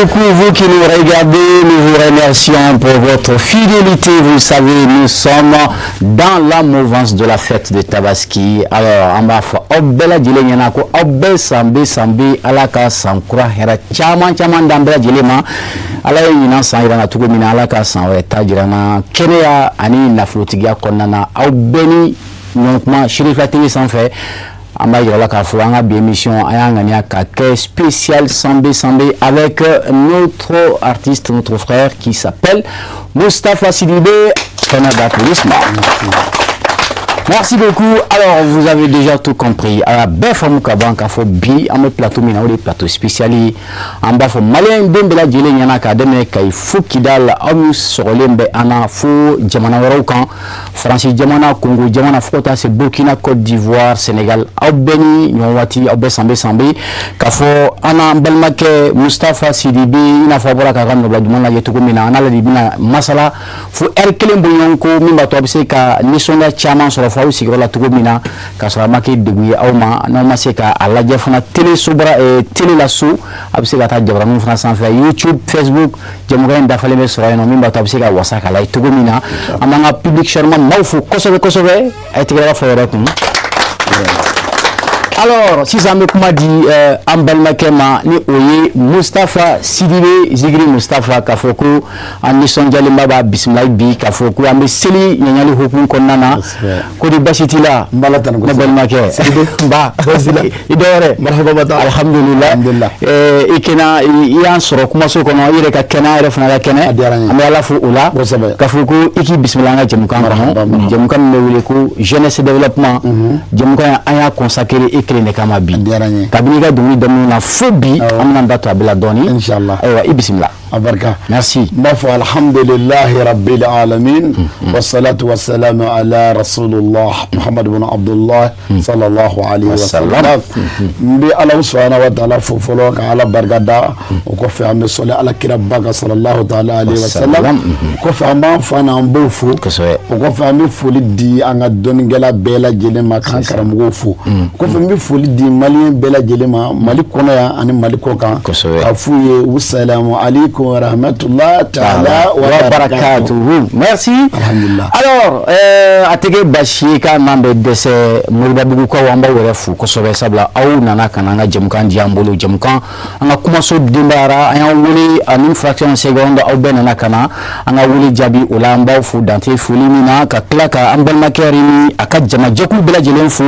beaucoup, vous qui nous regardez. Nous vous remercions pour votre fidélité. Vous savez, nous sommes dans la mouvance de la fête de Tabaski. Alors, an b'a fɔ aw bɛɛ lajɛlen ɲɛna ko aw bɛɛ san bɛ san bɛ Ala ka san kura hɛrɛ caman caman d'an bɛɛ lajɛlen ma. Ala ye ɲinan san yira n na cogo min na, Ala ka san wɛrɛ ta jira n na kɛnɛya ani nafolotigiya kɔnɔna na. Aw bɛɛ ni ɲɔgɔn kuma Sherifila TV sanfɛ. An b'a yira la k'a fɔ an ka bi émission, an y'a ŋaniya ka kɛ spécial Sanbe Sanbe avec notre artiste, notre frère qui s'appelle Moustapha Sidibé. Tonnerre d'applaudissements. Merci beaucoup. Alors, vous avez déjà tout compris. A bɛɛ faamu ka ban k'a fɔ bi an bɛ plateau min na, o de ye plateau spécial ye. An b'a fɔ maliyɛn den bɛɛ lajɛlen ɲɛna k'a daminɛ Kayi fo Kidal, aw min sɔgɔlen bɛ an na fo jamana wɛrɛw kan, Faransi jamana, Congo jamana, fo ka taa se Burkina, Côte d'Ivoire, Sénégal, aw bɛɛ ni ɲɔgɔn waati, aw bɛɛ sanbe sanbe k'a fɔ an n'an balimakɛ Moustapha Sidibé, i n'a fɔ aw bɔra k'a ka nɔbila duman lajɛ cogo min na, an n'ale de bɛna masala fo heure kelen bɔɲɔgɔn ko min b'a to a bɛ se ka nisɔndiya caman sɔrɔ fo aw sigiyɔrɔ la cogo min na, k'a sɔrɔ a ma kɛ degun ye aw ma. N'aw ma se k'a lajɛ fana télé sobara télé la so, a bɛ se ka taa jabaraninw fana sanfɛ, YouTube, Facebook, jɛmukan in dafalen bɛ sɔrɔ yen nɔ, min b'a to a bɛ se ka wasa k'a lajɛ cogo min na. An b'an ka public charmant maaw fo kosɛbɛ kosɛbɛ. A ye tɛgɛrɛ fɔ yɛrɛ kun. Alors, sisan an bɛ kuma di an balimakɛ ma, ni o ye Moustapha Sidibé Zigiri Moustapha, k'a fɔ ko an nisɔndiyalenba b'a bisimila bi, k'a fɔ ko an bɛ seli ɲaɲali hukumu kɔnɔna na. Ko di, basi t'i la? N b'Ala tanu. Ne balimakɛ n ba, i dɔ wɛrɛ? Marhaba bata. Alhamdulillah. Alhamdulillah. I kɛnɛ, i y'an sɔrɔ kumaso kɔnɔ, i yɛrɛ ka kɛnɛ, an yɛrɛ fana ka kɛnɛ. A diyara n ye. An bɛ Ala fo o la. Kosɛbɛ. K'a fɔ ko i k'i bisimila an ka jɛmukan Marhaba, kɔnɔ, marhaba. Jɛmukan min bɛ wele ko jeunesse développement. Jɛmukan in, an y'a consacré e kelen de kama bi. A diyara n ye. Kabini i ka dɔnkili daminɛ na fo bi, Awɔ. an bɛna da to a bɛɛ la dɔɔni. Inshallah. Ayiwa, i bisimila. A barika. Merci. N b'a fɔ alhamdulillahi rabbil alamin, wassalatu wassalamu ala rasulullah Muhammad ibn Abdullah sallallahu alaihi wasallam. N bɛ Ala subhanahu wa ta'ala fo fɔlɔ, ka Ala barika da. O kɔfɛ, an bɛ sɔli Ala kira ba kan sallallahu ta'ala alaihi wasallam. O kɔfɛ, an b'an fa n'an baw fo. O kɔfɛ, an bɛ foli di an ka dɔnnikɛla bɛɛ lajɛlen ma, k'an karamɔgɔw fo. O kɔfɛ, n bɛ foli di maliyɛn bɛɛ lajɛlen ma, Mali kɔnɔ yan ani Mali kɔ kan, k'a f'u ye wasalamu alaikum wa rahmatullah ta'ala wa wa barakatuh. Barakatuhu. Merci. Alhamdulillah. Alors, a tɛ kɛ basi ye k'a n'an bɛ dɛsɛ Moribabugukaw, an b'aw yɛrɛ fo kosɛbɛ, sabula aw nana ka na an ka jɛmukan di an bolo, jɛmukan an ka kumaso denbayara. An y'aw wele ani fraction seconde, aw bɛɛ nana ka na an ka wele jaabi. O la, an b'aw fo dante foli min na, ka tila ka an balimakɛ yɛrɛ ni a ka jamajɛkulu bɛɛ lajɛlen fo.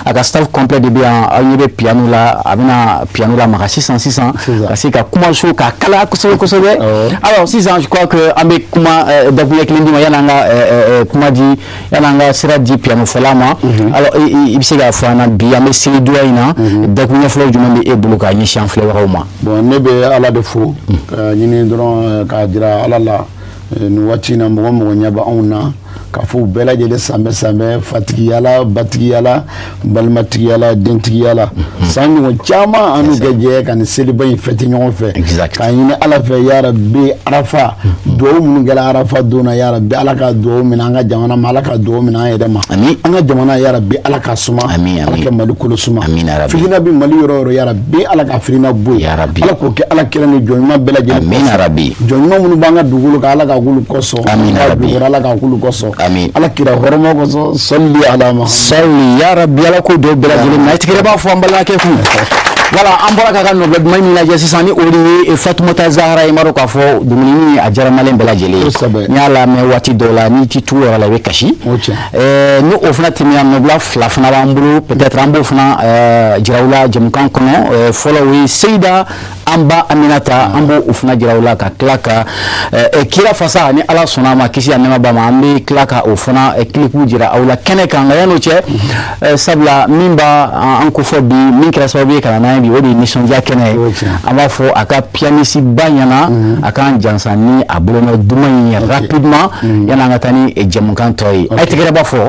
A ka staff complet de bɛ yan. Aw ɲɛ bɛ piano la, a bɛna piano la maga sisan sisan ka se ka kumaso k'a kalaya kosɛbɛ kosɛbɛ. Alors sisan, je crois que an bɛ kuma dakuruɲɛ kelen d'i ma yan'an ka kuma di, yan'an ka sira di piano fɔla ma. Alors, i bɛ se k'a fɔ an na bi, an bɛ seli duya in na, dakuruɲɛ fɔlɔ jumɛn bɛ e bolo k'a ɲɛsin an filɛbagaw ma? Bon, ne bɛ Ala de fo ka ɲini dɔrɔn k'a jira Ala la nin waati in na, mɔgɔ mɔgɔ ɲɛ bɛ anw na, k'a fɔ u bɛɛ lajɛlen sanbɛ sanbɛ, fatigiyala, batigiyala, balimatigiyala, dentigiyala, san ɲɔgɔn caman an n'u kɛ jɛ ka nin seliba in fêter ɲɔgɔn fɛ, k'a ɲini Ala fɛ, yarabi, Arafa duwawu minnu kɛra Arafa don na, yarabi, Ala ka duwawu minɛ an ka jamana ma, Ala ka duwawu minɛ an yɛrɛ ma, an ka jamana, yarabi, Ala ka suma, Ala ka Mali kolo suma. Fitina bɛ Mali yɔrɔ o yɔrɔ, yarabi, Ala ka fitina bɔ yen, Ala k'o kɛ Ala kira ni jɔn ɲuman bɛɛ lajɛlen, jɔn ɲuman minnu b'an ka dugukolo kan, Ala ka k'olu kɔsɔn, Ala ka k'olu kɔsɔn, Ala kira hɔrɔma kosɔn, sɔli ala ma. Sɔli ya rabi, Ala k'o dɔw bɛɛ lajɛlen ma. I tigɛrɛ b'a fɔ an balimakɛ kun. Voilà, an bɔra k'a ka nɔbila duman min lajɛ sisan, ni o de ye Fatumata Zahara ye. I b'a dɔn k'a fɔ dumuni a diyara maliyɛn bɛɛ lajɛlen ye. N'i y'a lamɛn waati dɔw la, n'i ti tu yɛrɛ la, i bɛ kasi. Ni o fana tɛmɛna, nɔbila fila fana b'an bolo, peut-être an b'o fana jira u la jɛmukan kɔnɔ. Fɔlɔ, o ye Seyida an ba Aminata, an b'o fana jira u la, ka tila ka kira fasa, ni Ala sɔnna a ma, kisi a nɛɛma b'a ma, an bɛ tila ka o fana clip jira aw la kɛnɛ kan. Nka yan'o cɛ, sabula min b'a an kofɔ bi, min kɛra sababu ye ka na n'an ye bi, o de ye nisɔndiya kɛnɛ ye. An b'a fɔ a ka pianiste ba ɲɛna a k'an jansa ni a bolonɔ duman in ye rapidement, yan'an ka taa ni jɛmukan tɔ ye. A ye tɛgɛrɛ ba fɔ.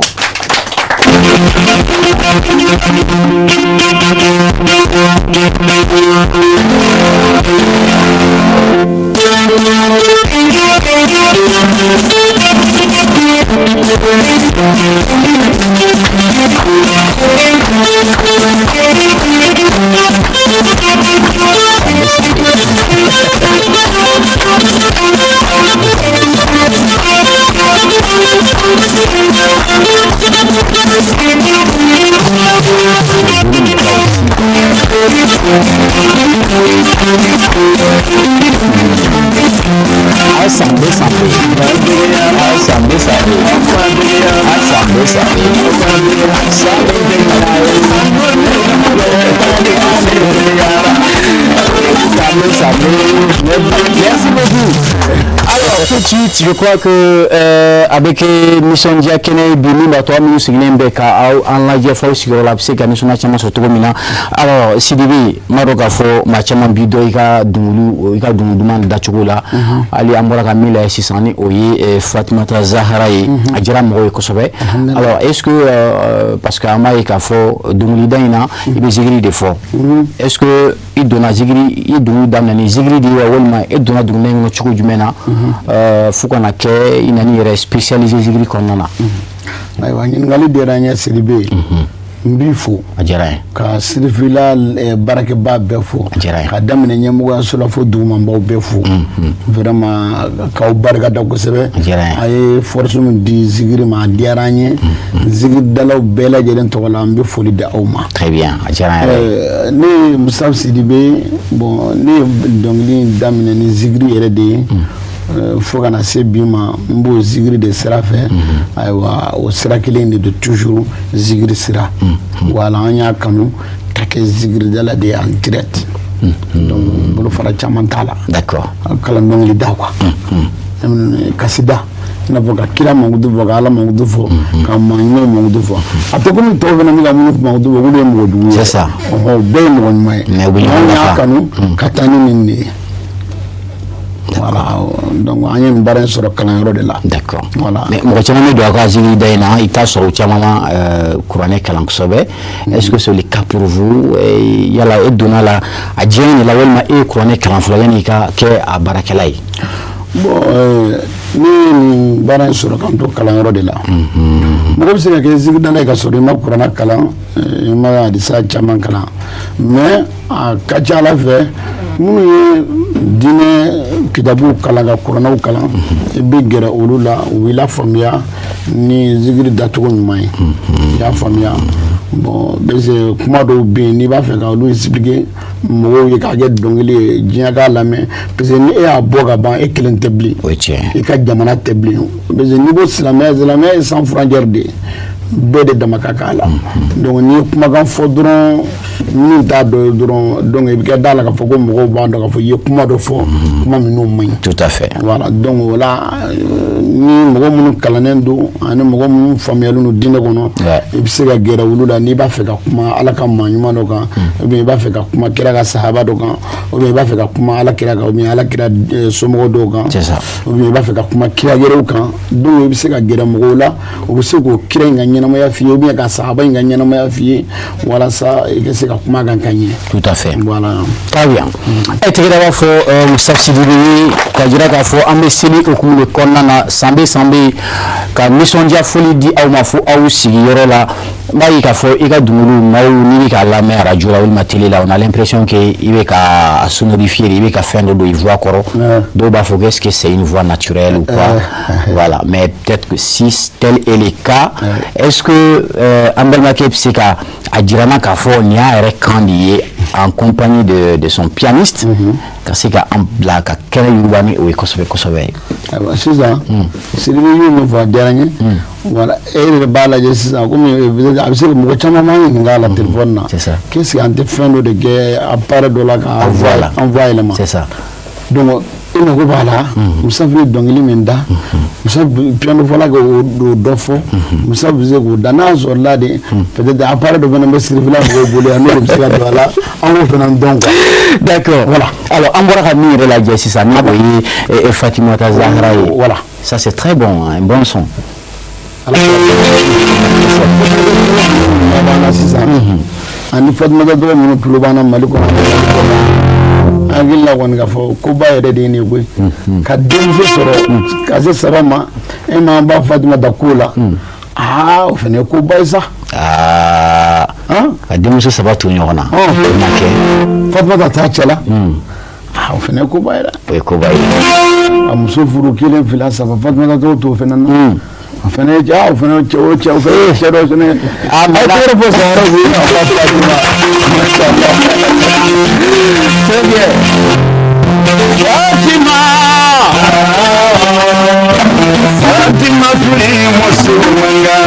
Sanbe, sanbe tɛ ɲina ye. Sanbe, sanbe. Merci beaucoup. Alors, tout de suite, je crois que avec nisɔndiya kɛnɛ bi min b'a to aw minnu sigilen bɛ ka aw an lajɛ f'aw sigiyɔrɔ la, a bɛ se ka nisɔndiya caman sɔrɔ cogo min na. Alors, Sidibe, n b'a dɔn k'a fɔ maa caman b'i dɔn i ka dɔnkiliw, i ka dɔnkili duman dacogo la. Hali an bɔra ka min lajɛ sisan, ni o ye Fatumata Zahara ye, a diyara mɔgɔw ye kosɛbɛ. Alors, est-ce que parce que an b'a ye k'a fɔ dɔnkilida in na, i bɛ zikiri de fɔ, est-ce que i donna zikiri, i ye dɔnkili daminɛ ni zikiri de ye wa, walima e donna dɔnkilida in kɔnɔ cogo jumɛn na fo ka na kɛ i nana i yɛrɛ spécialisé zikiri kɔnɔna na? Ayiwa, ɲininkali diyara n ye, Sidibe. N b'i fo. A diyara n ye. Ka Sirifila baarakɛbaa bɛɛ fo. A diyara n ye. Ka daminɛ ɲɛmɔgɔyaso la fo dugumanbaw bɛɛ fo. Vraiment, k'aw barika da kosɛbɛ. A diyara n ye. A ye force min di zikiri ma, a diyara an ye. Zikiridalaw bɛɛ lajɛlen tɔgɔ la, n bɛ foli di aw ma. Très bien, a diyara n yɛrɛ ye. Ne ye Musa Sidibe. Bon, ne ye dɔnkili in daminɛ ni zikiri yɛrɛ de ye. Fo ka na se bi ma, n b'o zikiri de sira fɛ. Ayiwa, o sira kelen de don, toujours zikiri sira. Voilà, an y'a kanu ka kɛ zikiridala de ye en direct, donc bolofara caman t'a la. Kalan dɔnkili da quoi, kasida, i n'a fɔ ka kira mankutu fɔ, ka Ala mankutu fɔ, ka maa ɲumanw mankutu fɔ. A tɛ komi tɔw fana bɛ ka minnu mankutu fɔ, k'olu ye mɔgɔ jugu ye. C'est ça. Ɔhɔn, o bɛɛ ye mɔgɔ ɲuman ye. Mais u bɛ ɲɔgɔn Anw y'a nafa. kanu ka taa ni nin de ye. Voilà, donc an ye nin baara in sɔrɔ kalanyɔrɔ de la. Voilà. Mais mɔgɔ caman bɛ don a ka zikiri da in na, i t'a sɔrɔ u caman ma kuranɛ kalan kosɛbɛ. Est-ce que c'est le cas pour vous? Yala e donna la a diɲɛ de la, walima e ye kuranɛ kalan fɔlɔ yanni i ka kɛ a baarakɛla ye? Bon, ne ye nin baara in sɔrɔ k'an to kalanyɔrɔ de la. Mɔgɔ bɛ se ka kɛ zikiridala ye ka sɔrɔ i ma kuranɛ kalan, i ma hadisa caman kalan, mais a ka ca Ala fɛ, minnu ye diinɛ kitabuw kalan, ka kuranɛw kalan, i bɛ gɛrɛ olu la, u b'i lafaamuya ni zikiri dacogo ɲuman ye. I y'a faamuya? Bon, parce que kuma dɔw bɛ yen, n'i b'a fɛ ka olu expliquer mɔgɔw ye k'a kɛ dɔnkili ye, diɲɛ k'a lamɛn, parce que ni e y'a bɔ ka ban, e kelen tɛ bilen. O ye tiɲɛ ye. I ka jamana tɛ bilen, parce que n'i ko silamɛya, silamɛya ye sans frontière de ye, bɛɛ de dama ka k'a la. Donc n'i ye kumakan fɔ dɔrɔn, min t'a dɔ ye dɔrɔn, donc i bɛ kɛ da la k'a fɔ ko mɔgɔw b'a dɔn k'a fɔ i ye kuma dɔ fɔ, kuma min n'o man ɲi. Tout à fait. Voilà, donc o la, ni mɔgɔ minnu kalannen don ani mɔgɔ minnu faamuyalen don diinɛ kɔnɔ, i bɛ se ka gɛrɛ olu la n'i b'a fɛ ka kuma Ala ka maa ɲuman dɔ kan, ou bien i b'a fɛ ka kuma kira ka sahaba dɔ kan, ou bien i b'a fɛ ka kuma Ala kira kan, ou bien Ala kira somɔgɔw dɔw kan. C'est ça. Ou bien i b'a fɛ ka kuma kira wɛrɛw kan. Donc i bɛ se ka gɛrɛ mɔgɔw la, u bɛ se k'o kira in ka ɲɛnamaya f'i ye, ou bien ka sahaba in ka ɲɛnamaya f'i ye, walasa i ka se ka kuma kan ka ɲɛ. Tout à fait. Voilà. Très bien. E tɛgɛrɛ b'a fɔ Musa Sidibe ye ka jira k'a fɔ an bɛ seli hukumu de kɔnɔna na sanbe sanbe, ka nisɔndiya foli di aw ma fo aw sigiyɔrɔ la. N b'a ye k'a fɔ i ka dɔnkiliw, maaw n'i bɛ k'a lamɛn radio la walima télé la, on a l'impression que i bɛ ka sonorifier de, i bɛ ka fɛn dɔ don i voix kɔrɔ. Dɔw b'a fɔ que est-ce que c'est une voix naturelle ou pas. Voilà, mais peut-être que si tel est le cas, est-ce que an balimakɛ bɛ se ka a jira n na k'a fɔ nin y'a yɛrɛ kan de ye, en compagnie de son pianiste, ka se ka an bila ka kɛnɛ yuguba ni o ye kosɛbɛ kosɛbɛ? Ayiwa, sisan Sidibe ye min fɔ, a diyara n ye. Voilà, e yɛrɛ b'a lajɛ sisan, komi peut-être a bɛ se ka mɔgɔ caman b'an ɲininka a la téléphone na. C'est ça. Qu'est-ce que an tɛ fɛn dɔ de kɛ appareil dɔ la ka Voilà. an voix yɛlɛma? C'est ça. Donc e mago b'a la, Musa bɛ dɔnkili min da, Musa piano fɔla ka o dɔ fɔ, Musa bɛ se k'o da. N'a sɔrɔla de, peut-être appareil dɔ fana bɛ Sirifila mɔgɔw bolo yan, n'o de bɛ se ka don a la, an k'o fana dɔn quoi. D'accord. Voilà. Alors, an bɔra ka min yɛrɛ lajɛ sisan, ni o ye Fatimata Zahra ye. Voilà. Ça, c'est très bon, hein, un bon son. Ala banna sisan, ani Fatumata dɔgɔ minnu tulo b'an na Mali kɔnɔ, an hakili la kɔni k'a fɔ koba yɛrɛ de ye nin ye koyi, ka denmuso sɔrɔ ka se saba ma, e m'an ba Fatumata ko la, aa, o fana ye koba ye sa. Aa, han ka denmuso saba to ɲɔgɔn na. Ɔn. O ma kɛ. Fatumata t'a cɛ la, aa, o fana ye koba ye dɛ. O ye koba ye. A muso furu kelen, fila, saba, Fatumata tɔgɔ t'o fana na. O fana ye cɛ, o fana ye cɛ, o cɛ, o fana ye cɛ dɔ fana ye. Ah, mais A ye tɛgɛrɛ fɔ Sahara ye, a ba Fatima. Mashallah. Très bien. Fatima, Fatima tuli musu manga.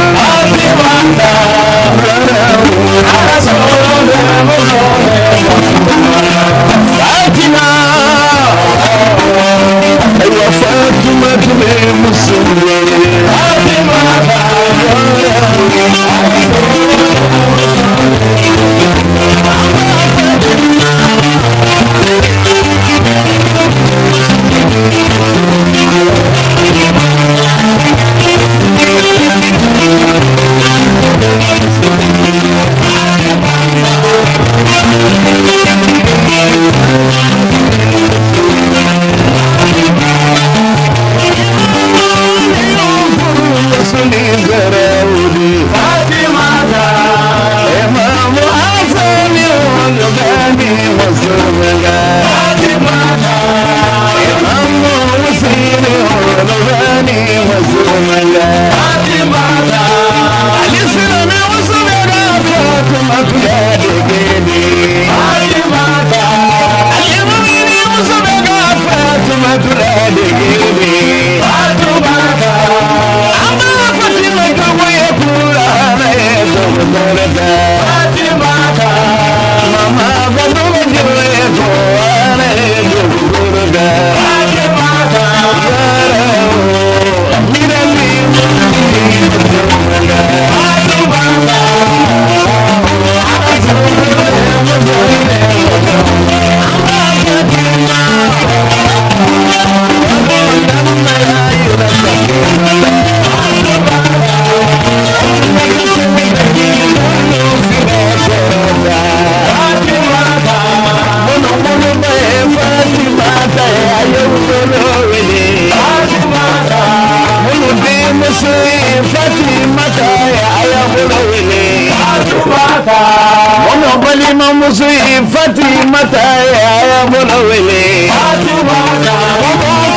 Balimamuso ye Fatimata ye, a y'a bolo wele. Fatimata,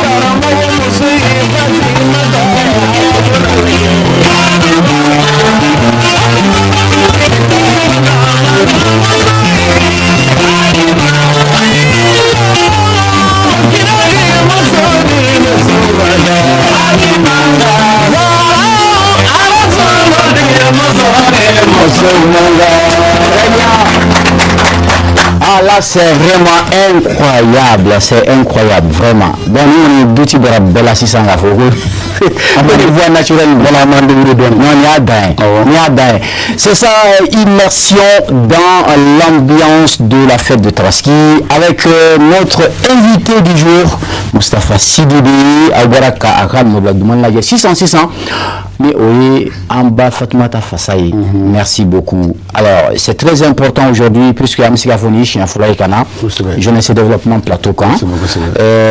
karamɔgɔ muso ye Fatimata ye, a y'a bolo wele. Ah là, c'est vraiment incroyable, c'est incroyable, vraiment. Donc nous, on est douti bɔra bɛɛ la sisan k'a fɔ ko ni voix naturelle. Voilà, an b'an débrouiller dɔɔni. Non, nin y'a dan ye. Nin y'a dan ye. C'est ça, immersion dans l'ambiance de la fête de Tabaski avec notre invité du jour, Moustapha Sidibé. Aw bɔra ka a ka nɔbila duman lajɛ sisan sisan ni o ye an ba Fatoumata Fassa ye. Merci beaucoup. Alors, c'est très important aujourd'hui puisque an bɛ se k'a fɔ nin ye siɲɛ fɔlɔ ye ka na Jeunesse et Développement plateau kan.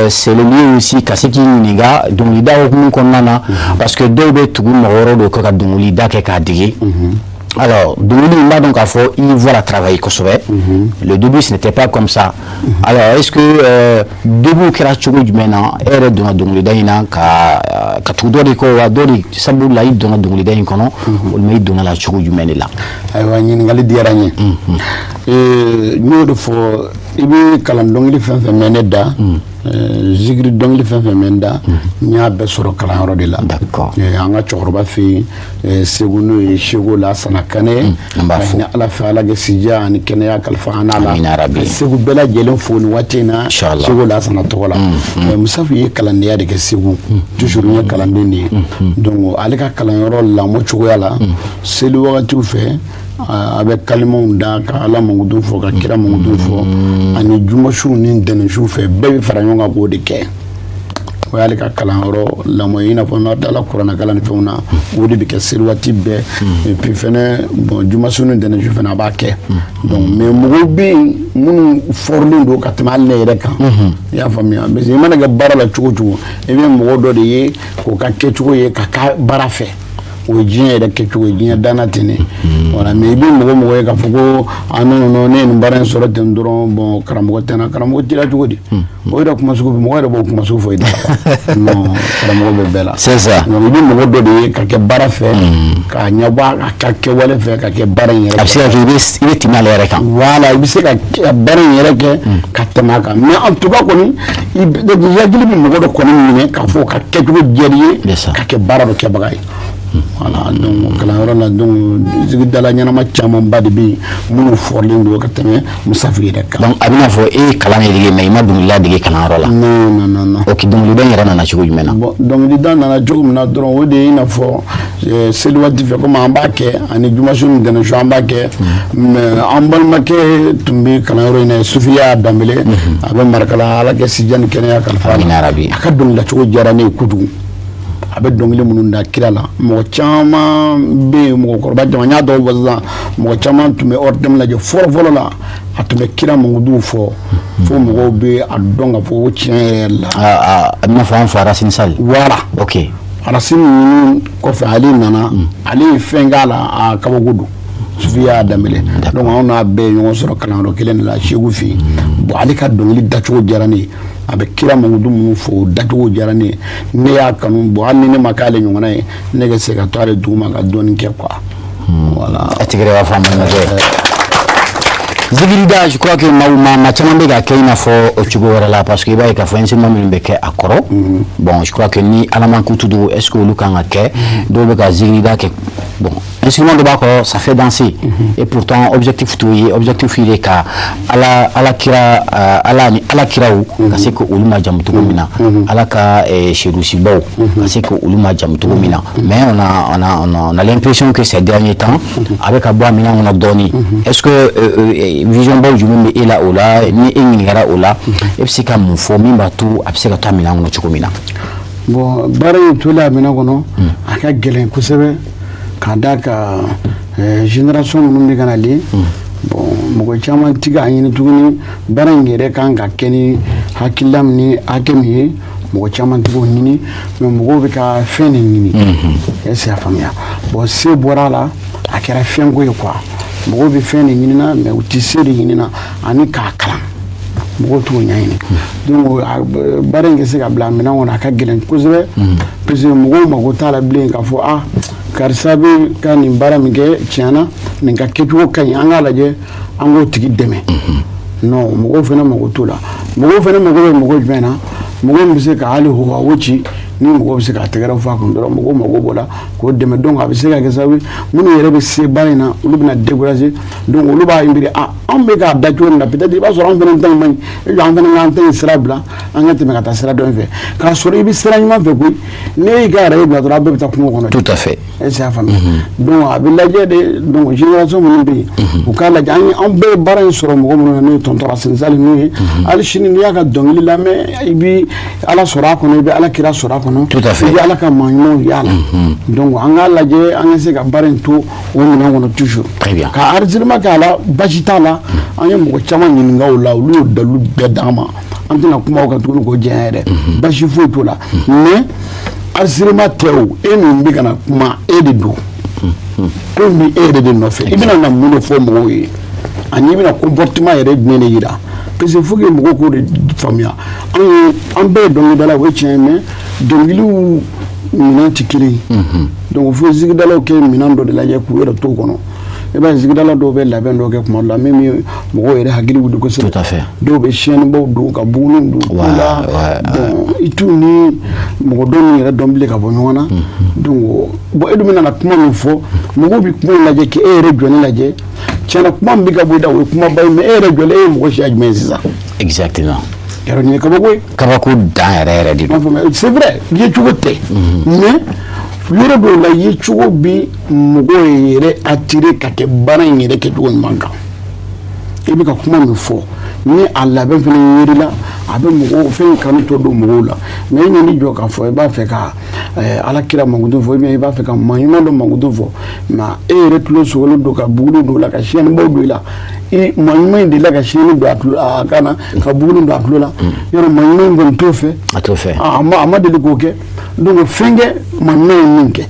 C'est le lieu aussi ka se k'i ɲininka dɔnkilida hukumu kɔnɔna na, parce que dɔw bɛ tugu mɔgɔ wɛrɛw de kɔ ka dɔnkilida kɛ k'a dege. Alors, dɔnkili, n b'a dɔn k'a fɔ i voix la travailler kosɛbɛ. Le début, ce n'était pas comme ça. Alors, est-ce que début kɛra cogo jumɛn na? E yɛrɛ donna dɔnkilida in na ka tugu dɔ de kɔ wa, dɔ de sababu la i donna dɔnkilida in kɔnɔ, walima i donna la cogo jumɛn de la? Ayiwa, ɲininkali diyara n ye. N y'o de fɔ, i bɛ kalan dɔnkili fɛn fɛn mɛn ne da, zikiri dɔnkili fɛn fɛn mɛn da, n y'a bɛɛ sɔrɔ kalanyɔrɔ de la. An ka cɛkɔrɔba fɛ yen Segu, n'o ye Seko Lasana Kane. An b'a fo. Ka hinɛ Ala fɛ, Ala kɛ sija ani kɛnɛya kalifa an n'a la. Amina rabi. Ka Segu bɛɛ lajɛlen fo nin waati in na. Inchallah. Seko Lasana tɔgɔ la. Musafu ye kalandenya de kɛ Segu, toujours n ye kalanden de ye. Donc ale ka kalanyɔrɔ lamɔ cogoya la, seli wagatiw fɛ, a bɛ kalimaw da ka Ala mankutu fɔ, ka kira mankutu fɔ, ani jumasiw ni ntɛnɛnsiw fɛ, bɛɛ bɛ fara ɲɔgɔn kan k'o de kɛ. O y'ale ka kalanyɔrɔ lamɔ ye. I n'a fɔ n'a tilala kuranɛkalan ni fɛnw na, o de bɛ kɛ seli waati bɛɛ. Et puis fɛnɛ, bon, jumasiw ni ntɛnɛnsiw fɛnɛ, a b'a kɛ. Donc mais mɔgɔw bɛ yen minnu fɔrilen don ka tɛmɛ hali ne yɛrɛ kan, i y'a faamuya? Parce que i mana kɛ baara la cogo o cogo, i bɛ mɔgɔ dɔ de ye k'o ka kɛcogo ye ka k'a baara fɛ. O ye diɲɛ yɛrɛ kɛcogo ye, diɲɛ danna ten de. Voilà. Mais i bɛ mɔgɔ ye k'a fɔ ko ah non non non, ne ye nin baara in sɔrɔ ten dɔrɔn, bon, karamɔgɔ tɛ n na. Karamɔgɔ t'i la cogo di? O yɛrɛ kuma sugu, mɔgɔ yɛrɛ b'o kuma sugu fɔ i da la. Non, karamɔgɔ bɛ bɛɛ la. C'est ça. Donc i bɛ mɔgɔ dɔ de ye ka kɛ baara fɛ, k'a ɲɛbɔ a ka kɛwale fɛ, ka kɛ baara in yɛrɛ. A bɛ se ka kɛ i bɛ tɛmɛ ale yɛrɛ kan. Voilà, i bɛ se ka baara in yɛrɛ kɛ ka tɛmɛ a kan. Mais en tout cas kɔni, i hakili bɛ mɔgɔ dɔ kɔni minɛ k'a fɔ ka kɛcogo diyara i ye, ka kɛ baara dɔ kɛbaga ye. Voilà. Donc kalanyɔrɔ la, donc sigidala ɲɛnama camanba de bɛ yen minnu fɔrilen don ka tɛmɛ Musafu yɛrɛ kan. Donc a bɛna fɔ e ye kalan de dege, mais i ma dɔnkilida dege kalanyɔrɔ la. Non non non non. Ok, dɔnkilida in yɛrɛ nana cogo jumɛn na? Bon, dɔnkilida nana cogo min na dɔrɔn, o de ye i n'a fɔ seli waati fɛ, komi an b'a kɛ, ani jumasu ni ntɛnɛnsu an b'a kɛ. Mais an balimakɛ tun bɛ kalanyɔrɔ in na, Sufiya Danbele, a bɛ Marakala, Ala kɛ sija ni kɛnɛya kalifa a la. A ka dɔnkilidacogo diyara ne ye kojugu. A bɛ dɔnkili minnu da kira la, mɔgɔ caman bɛ yen, mɔgɔkɔrɔba caman, n y'a dɔw fɔ sisan, mɔgɔ caman tun bɛ ORTM lajɛ fɔlɔ fɔlɔ la, a tun bɛ kira mankutu fɔ fo mɔgɔw bɛ a dɔn k'a fɔ ko tiɲɛ yɛrɛ la. A bɛna fɔ an fa Racine Sall. Voilà. Ok. Racine ninnu kɔfɛ, ale nana, ale ye fɛn k'a la, a kabako don. Sufiya Danbele. Donc anw n'a bɛɛ ye ɲɔgɔn sɔrɔ kalanyɔrɔ kelen de la Segu fɛ yen. Bon, ale ka dɔnkili dacogo diyara ne ye. A bɛ kira mankutu minnu fɔ, o dacogo diyara ne ye, ne y'a kanu. Bon, hali ni ne ma k'ale ɲɔgɔnna ye, ne ka se ka to ale duguma ka dɔɔnin kɛ quoi. Voilà. A tigɛrɛ b'a fɔ an balimakɛ. Zikirida, je crois que maa caman bɛ ka kɛ i n'a fɔ o cogo wɛrɛ la, parce que i b'a ye k'a fɔ instrument minnu bɛ kɛ a kɔrɔ, bon, je crois que ni Ala ma kutu don, est ce que olu kan ka kɛ? Dɔw bɛ ka zikirida kɛ, bon, instrument dɔ b'a kɔrɔ, ça fait danser, et pourtant objectif t'o ye. Objectif ye ka Ala kira, Ala ni Ala kiraw ka se ka olu majamu cogo min na, Ala ka sedusibaw ka se ka olu majamu cogo min na. Mais on a l'impression que ces derniers temps, a bɛ ka bɔ a minɛn kɔnɔ dɔɔni. Est ce que vision baw jumɛn bɛ e la o la? Ni e ɲininkara o la, e bɛ se ka mun fɔ min b'a to a bɛ se ka to a minɛn kɔnɔ cogo min na? Bon, baara in tolen a minɛn kɔnɔ, a ka gɛlɛn kosɛbɛ, k'a d'a kan génération minnu bɛ ka nalen, bon, mɔgɔ caman ti k'a ɲini tuguni. Baara in yɛrɛ kan ka kɛ ni hakilila min ni hakɛ min ye, mɔgɔ caman ti k'o ɲini, mais mɔgɔw bɛ ka fɛn de ɲini. Est ce que y'a faamuya? Bon, se bɔra a la, a kɛra fɛnko ye quoi. Mɔgɔw bɛ fɛn de ɲinina, mais u tɛ se de ɲinina ani k'a kalan, mɔgɔw t'o ɲɛɲini. Donc baara in ka se ka bila minɛn kɔnɔ, a ka gɛlɛn kosɛbɛ, parce que mɔgɔw mago t'a la bilen k'a fɔ: ah, karisa bɛ ka nin baara min kɛ, tiɲɛna nin ka kɛcogo ka ɲi, an k'a lajɛ, an k'o tigi dɛmɛ. Non, mɔgɔw fana mago t'o la. Mɔgɔw fana mago bɛ mɔgɔ jumɛn na? Mɔgɔ min bɛ se ka hali o ci ni mɔgɔ bɛ se k'a tɛgɛrɛ fɔ a kun dɔrɔn, mɔgɔw mago b'o la k'o dɛmɛ. Donc a bɛ se ka kɛ sababu ye, minnu yɛrɛ bɛ se baara in na, olu bɛna décourager. Donc olu b'a miiri: ah, anw bɛ k'a da cogo min na, peut-être i b'a sɔrɔ anw fana ta in man ɲi, e jɔ, an fana k'an ta in sira bila, an ka tɛmɛ ka taa sira dɔ in fɛ, k'a sɔrɔ i bɛ sira ɲuman fɛ koyi. N'e y'i ka yɛrɛ bila dɔrɔn, a bɛɛ bɛ taa kungo kɔnɔ. Tout à fait. Est-ce que y'a faamuya? Donc a bɛ lajɛ de. Donc génération minnu bɛ yen, u k'a lajɛ. An bɛɛ ye baara in sɔrɔ mɔgɔ minnu na, n'o ye tonton Racine Sall ninnu ye. Hali sini, n'i y'a ka dɔnkili lamɛn, i bɛ Ala sɔrɔ a kɔnɔ, i bɛ Ala kira sɔrɔ a kɔnɔ. Tout à fait. I bɛ Ala ka maa ɲumanw y'a la. Donc an k'a lajɛ, an ka se ka baara in to o minɛn kɔnɔ toujours. Très bien. Ka enregistrement kɛ a la, basi t'a la. An ye mɔgɔ caman ɲininka o la, olu y'o dalilu bɛɛ d'an ma. An tɛna kuma o kan tuguni k'o jɛnya yɛrɛ, basi foyi t'o la. Mais enregistrement tɛ o, e min bɛ ka na kuma, e de don ko in bɛ e yɛrɛ de nɔfɛ. I bɛna na mun de fɔ mɔgɔw ye, ani i bɛna comportement yɛrɛ jumɛn de yira? Parce que faut que mɔgɔw k'o de faamuya. An ye, an bɛɛ ye dɔnkilidala, o ye tiɲɛ ye, mais dɔnkiliw minɛn tɛ kelen ye. Donc fo zikidalaw kɛ minɛn dɔ de lajɛ k'u yɛrɛ t'o kɔnɔ. I b'a ye, zikidala dɔw bɛ labɛn dɔw kɛ kuma dɔ la min bɛ mɔgɔw yɛrɛ hakili wuli kosɛbɛ. Tout à fait. Dɔw bɛ siyɛnnibaw don ka buguniw don ko la. Bon, i t'u ni mɔgɔ dɔw min yɛrɛ dɔn bilen ka bɔ ɲɔgɔn na. Donc bon, e dun bɛna na kuma min fɔ, mɔgɔw bɛ kuma in lajɛ k'e yɛrɛ jɔlen lajɛ. Tiɲɛna, kuma min bɛ ka bɔ i da, o ye kumaba ye, mais e yɛrɛ jɔlen, e ye mɔgɔ siya jumɛn ye sisan? Exactement. Yarɔ, nin ye kabako ye. Kabako dan yɛrɛ yɛrɛ de I m'a don. faamuya? C'est vrai, yecogo tɛ, mais yɔrɔ dɔw la, yecogo bi mɔgɔw yɛrɛ attirer ka kɛ baara in yɛrɛ kɛcogo ɲuman kan. I bɛ ka kuma min fɔ, ni a labɛn fana yer'i la, a bɛ mɔgɔw fɛn kanu tɔ don mɔgɔw la. Mais i n'i jɔ k'a fɔ i b'a fɛ ka Ala kira mankutu fɔ, ou bien i b'a fɛ ka maa ɲuman dɔ mankutu fɔ, mais e yɛrɛ tulo sogolen don ka buguni don o la, ka siyɛnnibaw don i la. I maa ɲuman in delila ka siyɛnni don a tulo, a kan na, ka buguni don a tulo la, yɔrɔ maa ɲuman in kɔni t'o fɛ. A t'o fɛ. Ah, a ma deli k'o kɛ. Donc fɛn kɛ, maa ɲuman ye min kɛ,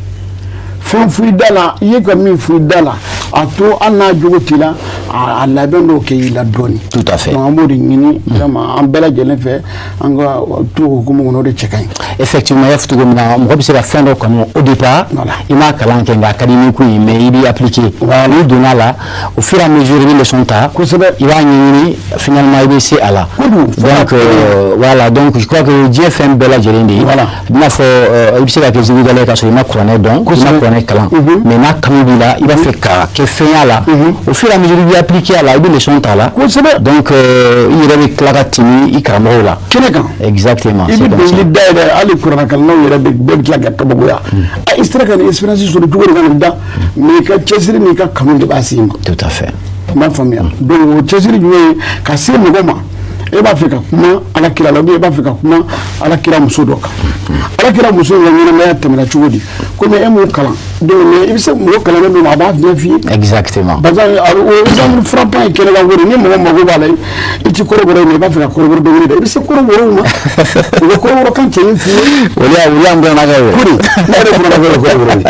fɛn f'i da la, i ye ka min f'i da la, a to hali n'a jogo t'i la, a labɛn dɔw kɛ i la dɔɔni. Tout à fait. Donc an b'o de ɲini vraiment an bɛɛ lajɛlen fɛ, an ka to hukumu kɔnɔ, o de cɛ ka ɲi. Effectivement, i y'a fɔ cogo min na, mɔgɔ bɛ se ka fɛn dɔ kanu au départ. I m'a kalan kɛ, nka a ka di ni ko ye, mais i b'i appliquer. N'i donna a la, au fur et à mesure, i bɛ leçon ta. I b'a ɲɛɲini, finalement i bɛ se a la. Kojugu. Donc voilà, donc je crois que diɲɛ fɛn bɛɛ lajɛlen de ye. I n'a fɔ i bɛ se ka kɛ zikidala ye k'a sɔrɔ i ma kuranɛ dɔn, i ma kuranɛ kalan, mais n'a kanu b'i la, i b'a fɛ ka kɛ fɛn y'a la. Au fur et à mesure, i b'i appliquer a la, i bɛ leçon ta a la. Donc i yɛrɛ bɛ tila ka tɛmɛ i karamɔgɔw la. Kɛnɛ kan. Exactement. I bɛ dɔnkili da yɛrɛ, hali kuranɛkalannaw yɛrɛ bɛ bɛɛ bɛ tila ka kabakoya: a, i sera ka nin expérience sɔrɔ cogo di ka nin da? Mais i ka cɛsiri n'i ka kanu de b'a s'i ma. Tout à fait. I m'a faamuya? Donc o cɛsiri jumɛn ye ka se mɔgɔ ma? E b'a fɛ ka kuma Ala kira la, ou bien e b'a fɛ ka kuma Ala kira muso dɔ kan, Ala kira muso in ka ɲɛnamaya tɛmɛna cogo di? Komi e m'o kalan, donc mais i bɛ se mɔgɔ kalannen dɔ ma, a b'a ɲɛ f'i ye. Par exemple, o exemple frappant ye kɛnɛ kan ko de, ni mɔgɔ mago b'a la, i ti kɔrɔbɔrɔ ye, mais i b'a fɛ ka kɔrɔbɔrɔ dɔnkili da, i bɛ se kɔrɔbɔrɔw ma, u bɛ kɔrɔbɔrɔ kan cɛɲi f'i ye. O y'an gɔnna ye. Kori, ne yɛrɛ fana bɛ kɔrɔbɔrɔ ye.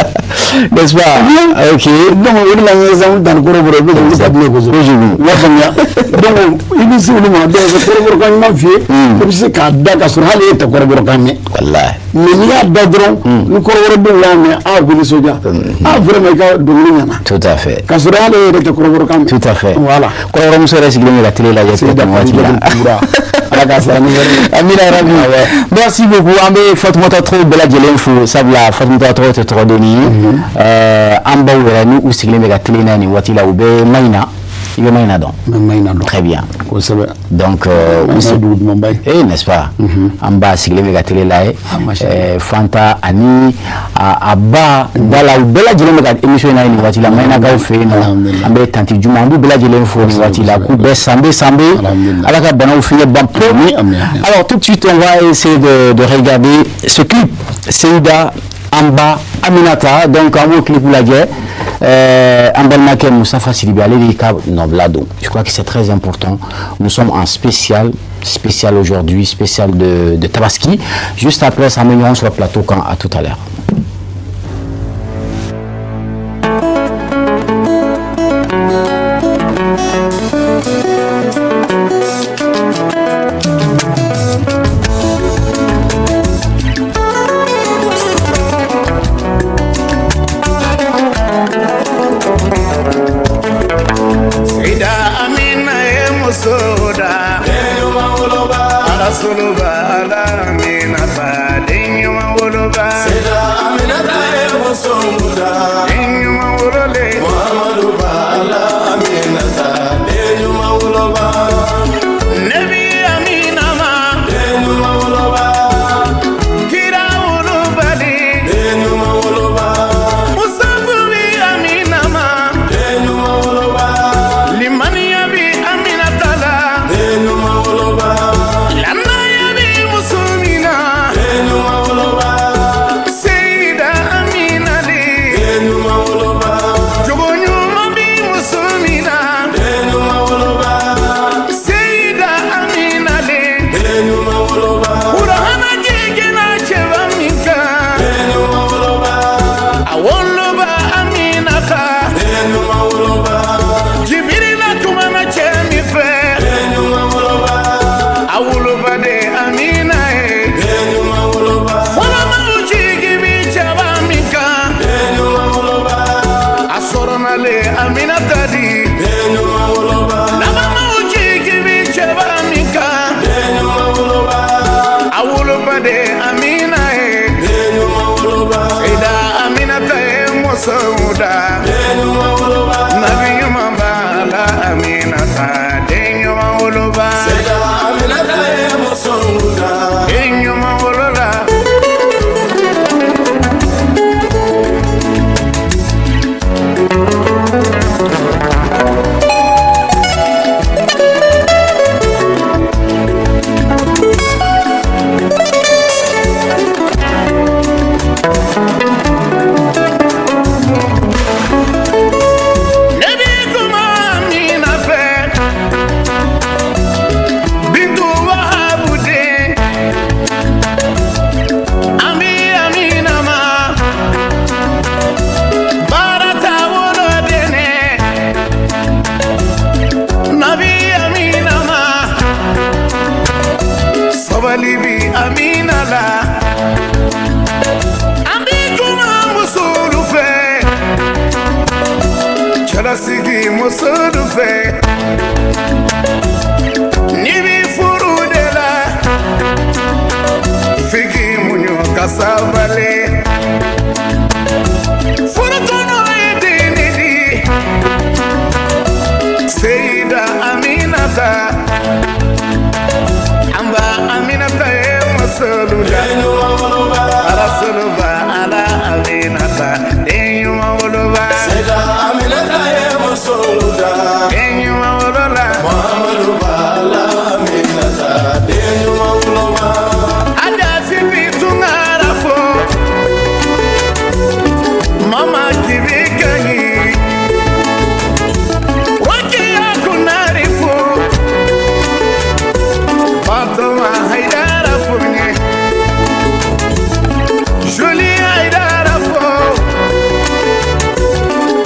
N'est-ce pas? Ok. Donc o de la, n ye exemple ta ni kɔrɔbɔrɔ ye, olu ka di ne ye kosɛbɛ. Kojugu. I b'a faamuya? Donc i bɛ se olu ma, donc u bɛ kɔrɔbɔrɔ kan ɲuman f'i ye, i bɛ se k'a da ka sɔrɔ hali e tɛ kɔrɔbɔrɔ kan mɛn. Wallahi. Mais n'i y'a da dɔrɔn, ni kɔrɔbɔrɔdenw y'a mɛn, a bɛ nisɔndiya: a, vraiment, i ka dɔnkili ɲɛna. Tout à fait. Ka sɔrɔ hali e yɛrɛ tɛ kɔrɔbɔrɔ kan mɛn. Tout à fait. Voilà. Kɔrɔbɔrɔmuso yɛrɛ sigilen bɛ ka télé lajɛ peut-être nin waati la. Ala k'a sara ni wɛrɛ ye. Amina rabi. Merci beaucoup. An bɛ Fatumata tɔgɔw bɛɛ lajɛlen fo, sabula Fatumata tɔgɔ tɛ tɔgɔ denni ye. An baw yɛrɛ, ni u sigilen bɛ ka télé n'a nin waati la, u bɛ Maɲina. I bɛ Maɲina dɔn? N bɛ Maɲina dɔn. Très bien. Kosɛbɛ. Donc Maɲina ye dugu dumanba ye. Eh, n'est-ce pas? An ba sigilen bɛ ka télé lajɛ. Masha Allah. Fanta ani a ba da la, u bɛɛ lajɛlen bɛ ka émission in na nin waati la, Maɲinakaw fɛ yen nɔ. Alhamdulillah. An bɛ tanti Juma, an b'u bɛɛ lajɛlen fo nin waati la, k'u bɛɛ sanbe sanbe. Alhamdulillah. Ala ka banaw fiɲɛ ban pewu. Amin, amin, amin. Alors tout de suite, on va essayer de regarder ce clip, Seyida Amba Aminata. Donc an b'o clip lajɛ. An balimakɛ Moustapha Sidibé, ale de ka nɔbila don. Je crois que c'est très important. Nous sommes en spécial, spécial aujourd'hui, spécial de Tabaski. Juste après ça, an bɛ ɲɔgɔn sɔrɔ plateau kan. À tout à l'heure. Seyida Amina ye muso da Arasuluba ala Aminata den ɲuman woloba Seyida Aminata ye muso da den ɲuman wololen Muhamadu bala Aminata den ɲuman woloba Nebi Amina ma den ɲuman woloba kira wolobali den ɲuman woloba Musafu bi Amina ma den ɲuman woloba limaniya bi Aminata la den ɲuman woloba lanaya bi muso min na den ɲuman woloba Seyida Amina de den ɲuman woloba jogo ɲuman bi muso min na den ɲuman woloba Seyida Amina de den ɲuman woloba Kurahana jiginna cɛba min kan den ɲuman woloba a woloba Aminata den ɲuman woloba Jibirila kumana cɛ min fɛ den ɲuman woloba a woloba de Amina ye den ɲuman woloba fɔlɔmaw jigi bi cɛba min kan den ɲuman woloba a sɔrɔna le Aminata di den ɲuman woloba labanmaw jigi bi cɛba min kan den ɲuman woloba a woloba de Amina ye den ɲuman woloba Seyida Aminata ye musow da den ɲuman woloba nabi ɲuman b'a la Aminata den ɲuman woloba Seyida Aminata ye muso da den ɲuman wolola. Ne bi kuma Amina fɛ Bintu Wahabu den an bi Amina ma baara taabolo dɛnɛ nabi Amina ma sabali bi Amina la an bi kuma musolu fɛ cɛlasigi musolu fɛ n'i bi furu de la f'i k'i muɲu ka sabali furu tɔnɔ ye den de di Seyida Aminata an ba Aminata ye musolu da den ɲuman woloba Arasuluba ala Aminata den ɲuman woloba Seyida Aminata ye muso da den ɲuman wolola Muhamadu bala Aminata den ɲuman woloba Ada Fifi Tunkara fo Mama Kibi Kaɲi Rokiya Kunari fo Fatuma Haidara fo n ye Julie Haidara fo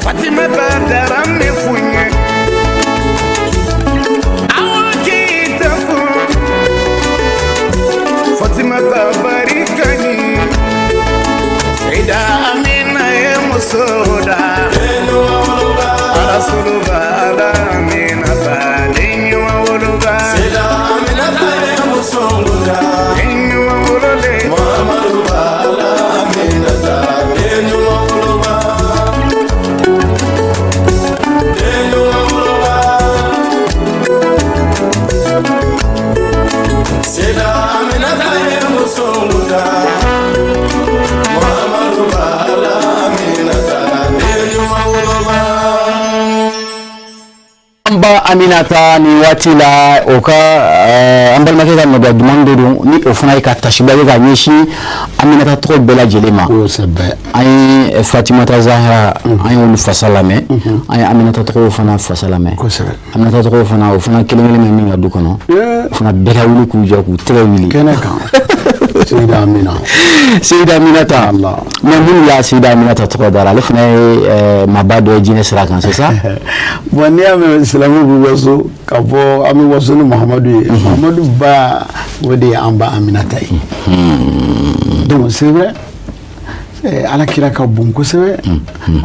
Fatimata Darame fo n ye Awa Keyita fo Fatimata Barikani Seyida Amina ye muso da den ɲuman woloba Arasuluba ala Aminata den ɲuman woloba Seyida Aminata ye muso da den ɲuman wololen Muhamadu bala Aminata den ɲuman woloba den ɲuman woloba Seyida Aminata ye muso da Muhamadu bala Aminata den ɲuman woloba An ba Aminata nin waati la o ka an balimakɛ ka nɔgɔya duman dɔ don ni o fana ye ka tasiba kɛ ka ɲɛsin Aminata tɔgɔ bɛɛ lajɛlen ma. Kosɛbɛ. An ye Fatimata Zahara an y'olu fasa lamɛn, an ye Aminata tɔgɔw fana fasa lamɛn. Kosɛbɛ. Aminata tɔgɔw fana o fana kelen kelen bɛ min ka du kɔnɔ, o fana bɛɛ ka wuli k'u jɔ k'u tɛgɛ wuli. Kɛnɛ kan. Seyida Amina. Seyida Aminata. Allah. Mais mun la Seyida Aminata tɔgɔ dara, ale fana ye maaba dɔ ye jinɛ sira kan, c'est ça? Bon, n'i y'a mɛn silamɛw bɛ waso k'a fɔ an bɛ waso ni Muhamadu ye, Muhamadu ba, o de ye an ba Aminata ye. Donc c'est vrai, Ala kira ka bon kosɛbɛ.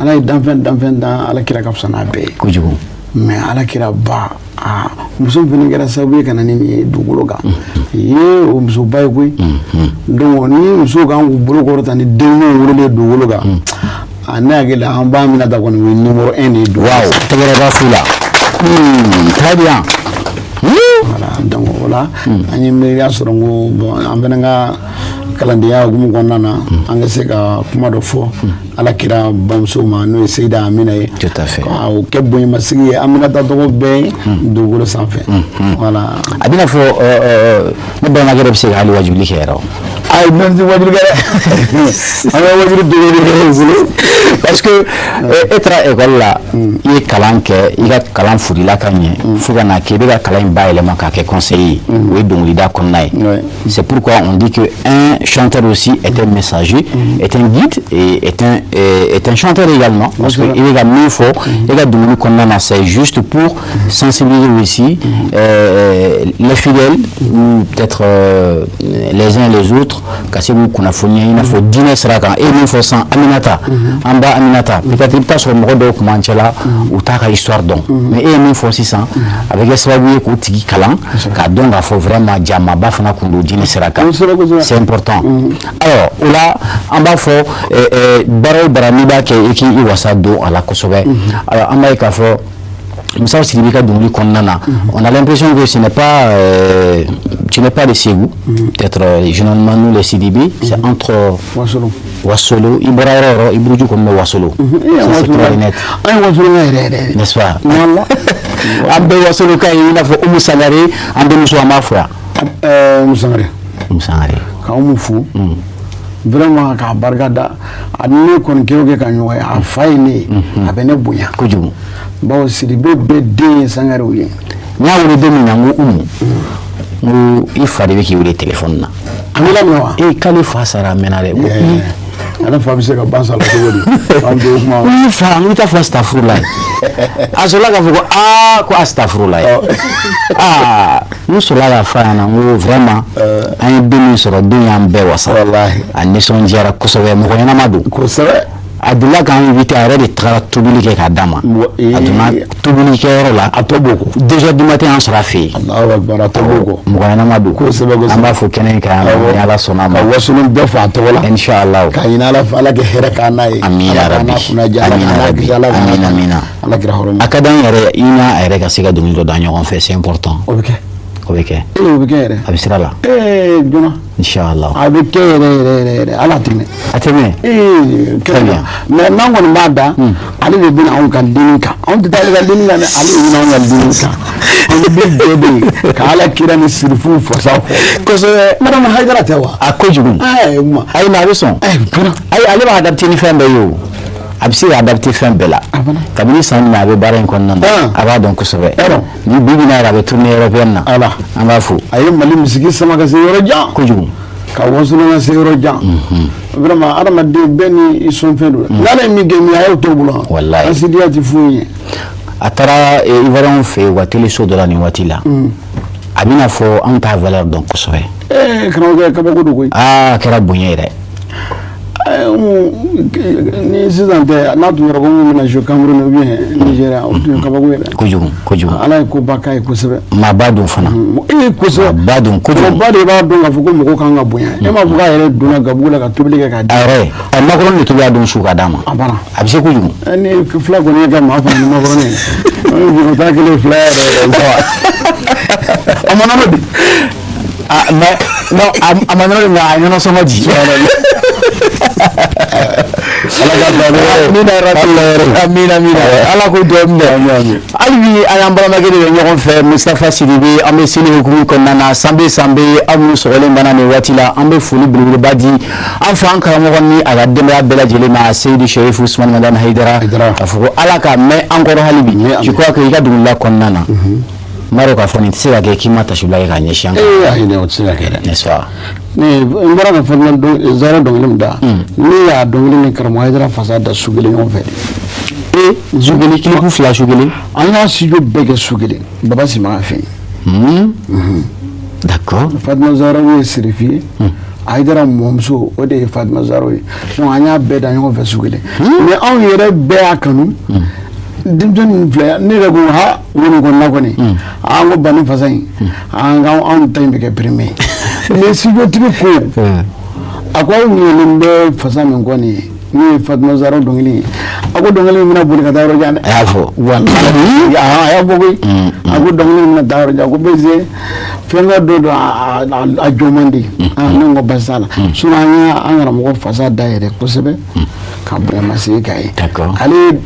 Ala ye danfɛn danfɛn dan, Ala kira ka fisa n'a bɛɛ ye. Kojugu. Mais Ala kira ba, aa, muso fana kɛra sababu ye ka na ni nin ye dugukolo kan ye, o musoba ye koyi. Donc ni muso kan k'u bolo kɔrɔta ni den ɲumanw wololen dugukolo kan, a ne hakili la, an ba Aminata kɔni, o ye numéro 1 de ye dugukolo. Waaw, tɛgɛrɛ b'a fu la. Très bien. Voilà, donc o la an ye miiriya sɔrɔ n ko bon, an fana ka kalandenya hukumu kɔnɔna na, an ka se ka kuma dɔ fɔ Ala kira bamuso ma, n'o ye Seyida Amina ye. Tout à fait. Ka o kɛ bonyamasigi ye, Aminata tɔgɔ bɛɛ ye dugukolo sanfɛ, voilà. A bɛna fɔ ne balimakɛ yɛrɛ bɛ se ka hali wajuli kɛ yɛrɛ o. Ayi, même si wajuli kɛ dɛ, an bɛ wajuli dogo de kɛ bolo. Parce que e taara école la, i ye kalan kɛ, i ka kalan furila ka ɲɛ fo ka na kɛ i bɛ ka kalan in bayɛlɛma k'a kɛ conseiller ye, o ye dɔnkilida kɔnɔna ye. C'est pourquoi on dit que un chanteur aussi est un messager, est un guide et est un chanteur également, parce que i bɛ ka min fɔ i ka dɔnkili kɔnɔna na, c'est juste pour sensibiliser aussi les fidèles ou peut-être les uns les autres, ka se k'u kunnafoniya, i n'a fɔ diinɛ sira kan. E ye min fɔ sisan, Aminata, an ba Aminata, peut-être i bɛ taa sɔrɔ mɔgɔ dɔw tun b'an cɛla, u t'a ka histoire dɔn, mais e ye min fɔ sisan, a bɛ kɛ sababu ye k'o tigi kalan k'a dɔn k'a fɔ vraiment jamaba fana kun don diinɛ sira kan. Kosɛbɛ, kosɛbɛ. C'est important. Alors o la, an b'a fɔ baara o baara n'i b'a kɛ, i k'i wasa don a la kosɛbɛ. Alors an b'a ye k'a fɔ Moussa Sidibé ka dɔnkili kɔnɔna na, on a l'impression que ce n'est pas tu n'es pas de Ségou. Peut-être généralement nous les Sidibé, c'est entre Wasolo. Wasolo, i bɔra yɔrɔ o yɔrɔ, i buruju kɔni bɛ Wasolo. Ça, c'est clair et net. An ye Wasolo yɛrɛ yɛrɛ. N'est-ce pas? Wala. An bɛɛ Wasolo ka ye, i n'a fɔ Umu Sangare, an denmuso, an b'a fo yan. Umu Sangare. Umu Sangare. K'anw mu fo vraiment, k'a barika da. A ni ne kɔni kɛ o kɛ ka ɲɔgɔn ye, a fa ye ne ye, a bɛ ne bonya. Kojugu. Bawo Sidibe bɛɛ den ye Sangarew ye. N y'a wele don min na, n ko Umu, n ko i fa de bɛ k'i wele téléphone na. A bɛ laminɛ wa? E k'ale fa sara, a mɛnna dɛ. N ko ii. Ale fa bɛ se ka ban sa la cogo di? An bɛ kuma. N y'i fa, n ko i t'a fɔ astafurulayi. A sɔrɔla k'a fɔ ko aa, ko astafurulayi. Aa, n sɔrɔla k'a fɔ a ɲɛna, n ko vraiment an ye den min sɔrɔ, den y'an bɛɛ wasa. Walahi. A nisɔndiyara kosɛbɛ, mɔgɔ ɲɛnama don. Kosɛbɛ. A delila k'an invité, a yɛrɛ de tagara tobili kɛ k'a d'a ma. A donna tobili kɛyɔrɔ la. A tɔ b'o kɔ. 2 heures du matin, an sɔrɔ a fɛ yen. Alahu akbar, a tɔ b'o kɔ. Mɔgɔ ɲɛnama don. Kosɛbɛ, kosɛbɛ. An b'a fɔ kɛnɛ in kan yan nɔ, ni Ala sɔnna a ma. Ka wasolon bɛɛ fɔ a tɔgɔ la. Inshallah. K'a ɲini Ala fɛ, Ala ka hɛrɛ k'an n'a ye. Amina. Ala k'an Rabbi. n'a kunnaja, Ala Amina k'an n'a Rabbi. kisi, Ala k'an n'a Amina, amina. Ala kira hɔrɔn. A ka d'an yɛrɛ, i n'a a yɛrɛ ka se ka dɔnkili dɔ da ɲɔgɔn fɛ, c'est important. O bɛ kɛ. O bɛ kɛ. Ee, o bɛ kɛ yɛrɛ. A bɛ sira la. Ee, joona. Inshallah. A bɛ kɛ yɛrɛ yɛrɛ yɛrɛ yɛrɛ, Ala tɛmɛ. A tɛ mɛn. Ee. Très bien. Mais n'an kɔni b'a da, ale de bɛna anw ka denni kan. Anw tɛ taa ale ka denni kan dɛ, ale de bɛna anw ka denni kan. An bɛ bɛɛ de ye ka Ala kira ni sirifuw fasa fɔ. Kosɛbɛ. Madame Hayidara tɛ wa? A kojugu. Ɛɛ, o kuma. Ayi, mais a bɛ sɔn. Ɛɛ, joona. Ayi, ale b'a adapté ni fɛn bɛɛ ye o. A bɛ se ka adapté fɛn bɛɛ la. A fana. Kabini san min na a bɛ baara in kɔnɔna na, a b'a dɔn kosɛbɛ. Yarɔ. Ni bi bi in na yɛrɛ, a bɛ tournée européenne na. Ala. An b'a fo. A ye Mali misigi sama ka se yɔrɔ jan. Kojugu. Ka wasolon ka se yɔrɔ jan. Vraiment, adamaden bɛɛ ni i sɔnfɛn don. N'Ala ye min kɛ min ye, a y'o t'o bolo. Walayi. Hasidiya tɛ foyi ye. A taara Ivoirien fɛ yen, u ka téléso dɔ la nin waati la. A bɛna fɔ anw t'a valeur dɔn kosɛbɛ. Ee, karamɔgɔkɛ, kabako don koyi. Aa, a kɛra bonya yɛrɛ. Ni sisan tɛ, n'a tun yɔrɔ ko mun bɛna jouer Cameroun ou bien Nigeria, o tun ye kabako ye dɛ. Kojugu, kojugu. Ala ye koba k'a ye kosɛbɛ. Maaba don fana. Ee, kosɛbɛ. Maaba don kojugu. Mɔgɔba de b'a dɔn k'a fɔ ko mɔgɔw kan ka bonya. E m'a fɔ k'a yɛrɛ donna gabugu la ka tobili kɛ k'a di. A yɛrɛ a makɔrɔni de tobi a don su ka d'a ma. A banna. A bɛ se kojugu. Ni fila kɔni ye ka maa fana ni makɔrɔni ye, o ye taa kelen fila yɛrɛ yɛrɛ. A ma nɔnɔ di. Ah, mais non, a ma nɔnɔ di, nka a ye nɔnɔ sɔngɔ di. Ala ka bila Amina rabi, amina, amina. Ala k'o dugawu minɛ. Hali bi, an y'an balimakɛ de bɛ ɲɔgɔn fɛ, Mustafa Sidibe. An bɛ seli hukumu kɔnɔna na. Sanbe sanbe, aw minnu sɔgɔlen banna nin waati la, an bɛ foli belebeleba di an fa, an karamɔgɔ ni a ka denbaya bɛɛ lajɛlen ma, Seyidi Sherifu Usumani Madani Hayidara. Hayidara. K'a fɔ ko Ala ka mɛn an kɔrɔ hali bi. Je crois que i ka dugula kɔnɔna na, n b'a dɔn k'a fɔ nin tɛ se ka kɛ k'i ma tasibila kɛ k'a ɲɛsin an kan. Ee, ayi dɛ, o tɛ se ka kɛ dɛ. N'est-ce pas? Ne n bɔra ka Fatima Zara dɔnkili min da, ne y'a dɔnkili ni karamɔgɔ Hayidara fasa da su kelen ɲɔgɔn fɛ. E, su kelen, clip fila su kelen? An y'a studio bɛɛ kɛ su kelen, Baba Simaga fɛ yen. D'accord. Fatima Zara ye Serifi ye, Hayidara mɔmuso, o de ye Fatima Zara ye. Donc an y'a bɛɛ da ɲɔgɔn fɛ su kelen. Mais anw yɛrɛ bɛɛ y'a kanu. Denmisɛnnin filɛ, ne yɛrɛ ko ha, nin kɔni na kɔni, an ko Bani fasa in, an ka anw ta in bɛ kɛ premier ye. Mais studio tigi ko, a ko aw ɲinɛnen bɛ fasa min kɔ nin ye, n'o ye Fatima Zara dɔnkili ye, a ko dɔnkili in bɛna boli ka taa yɔrɔ jan dɛ. A y'a fɔ. Walahi, a y'a fɔ koyi. A ko dɔnkili in bɛna taa yɔrɔ jan, ko bese fɛn dɔ don, a jɔ man di. Ne ko baasi t'a la. Sinon an y'an karamɔgɔ fasa da yɛrɛ kosɛbɛ ka bonyamasegin k'a ye. Ale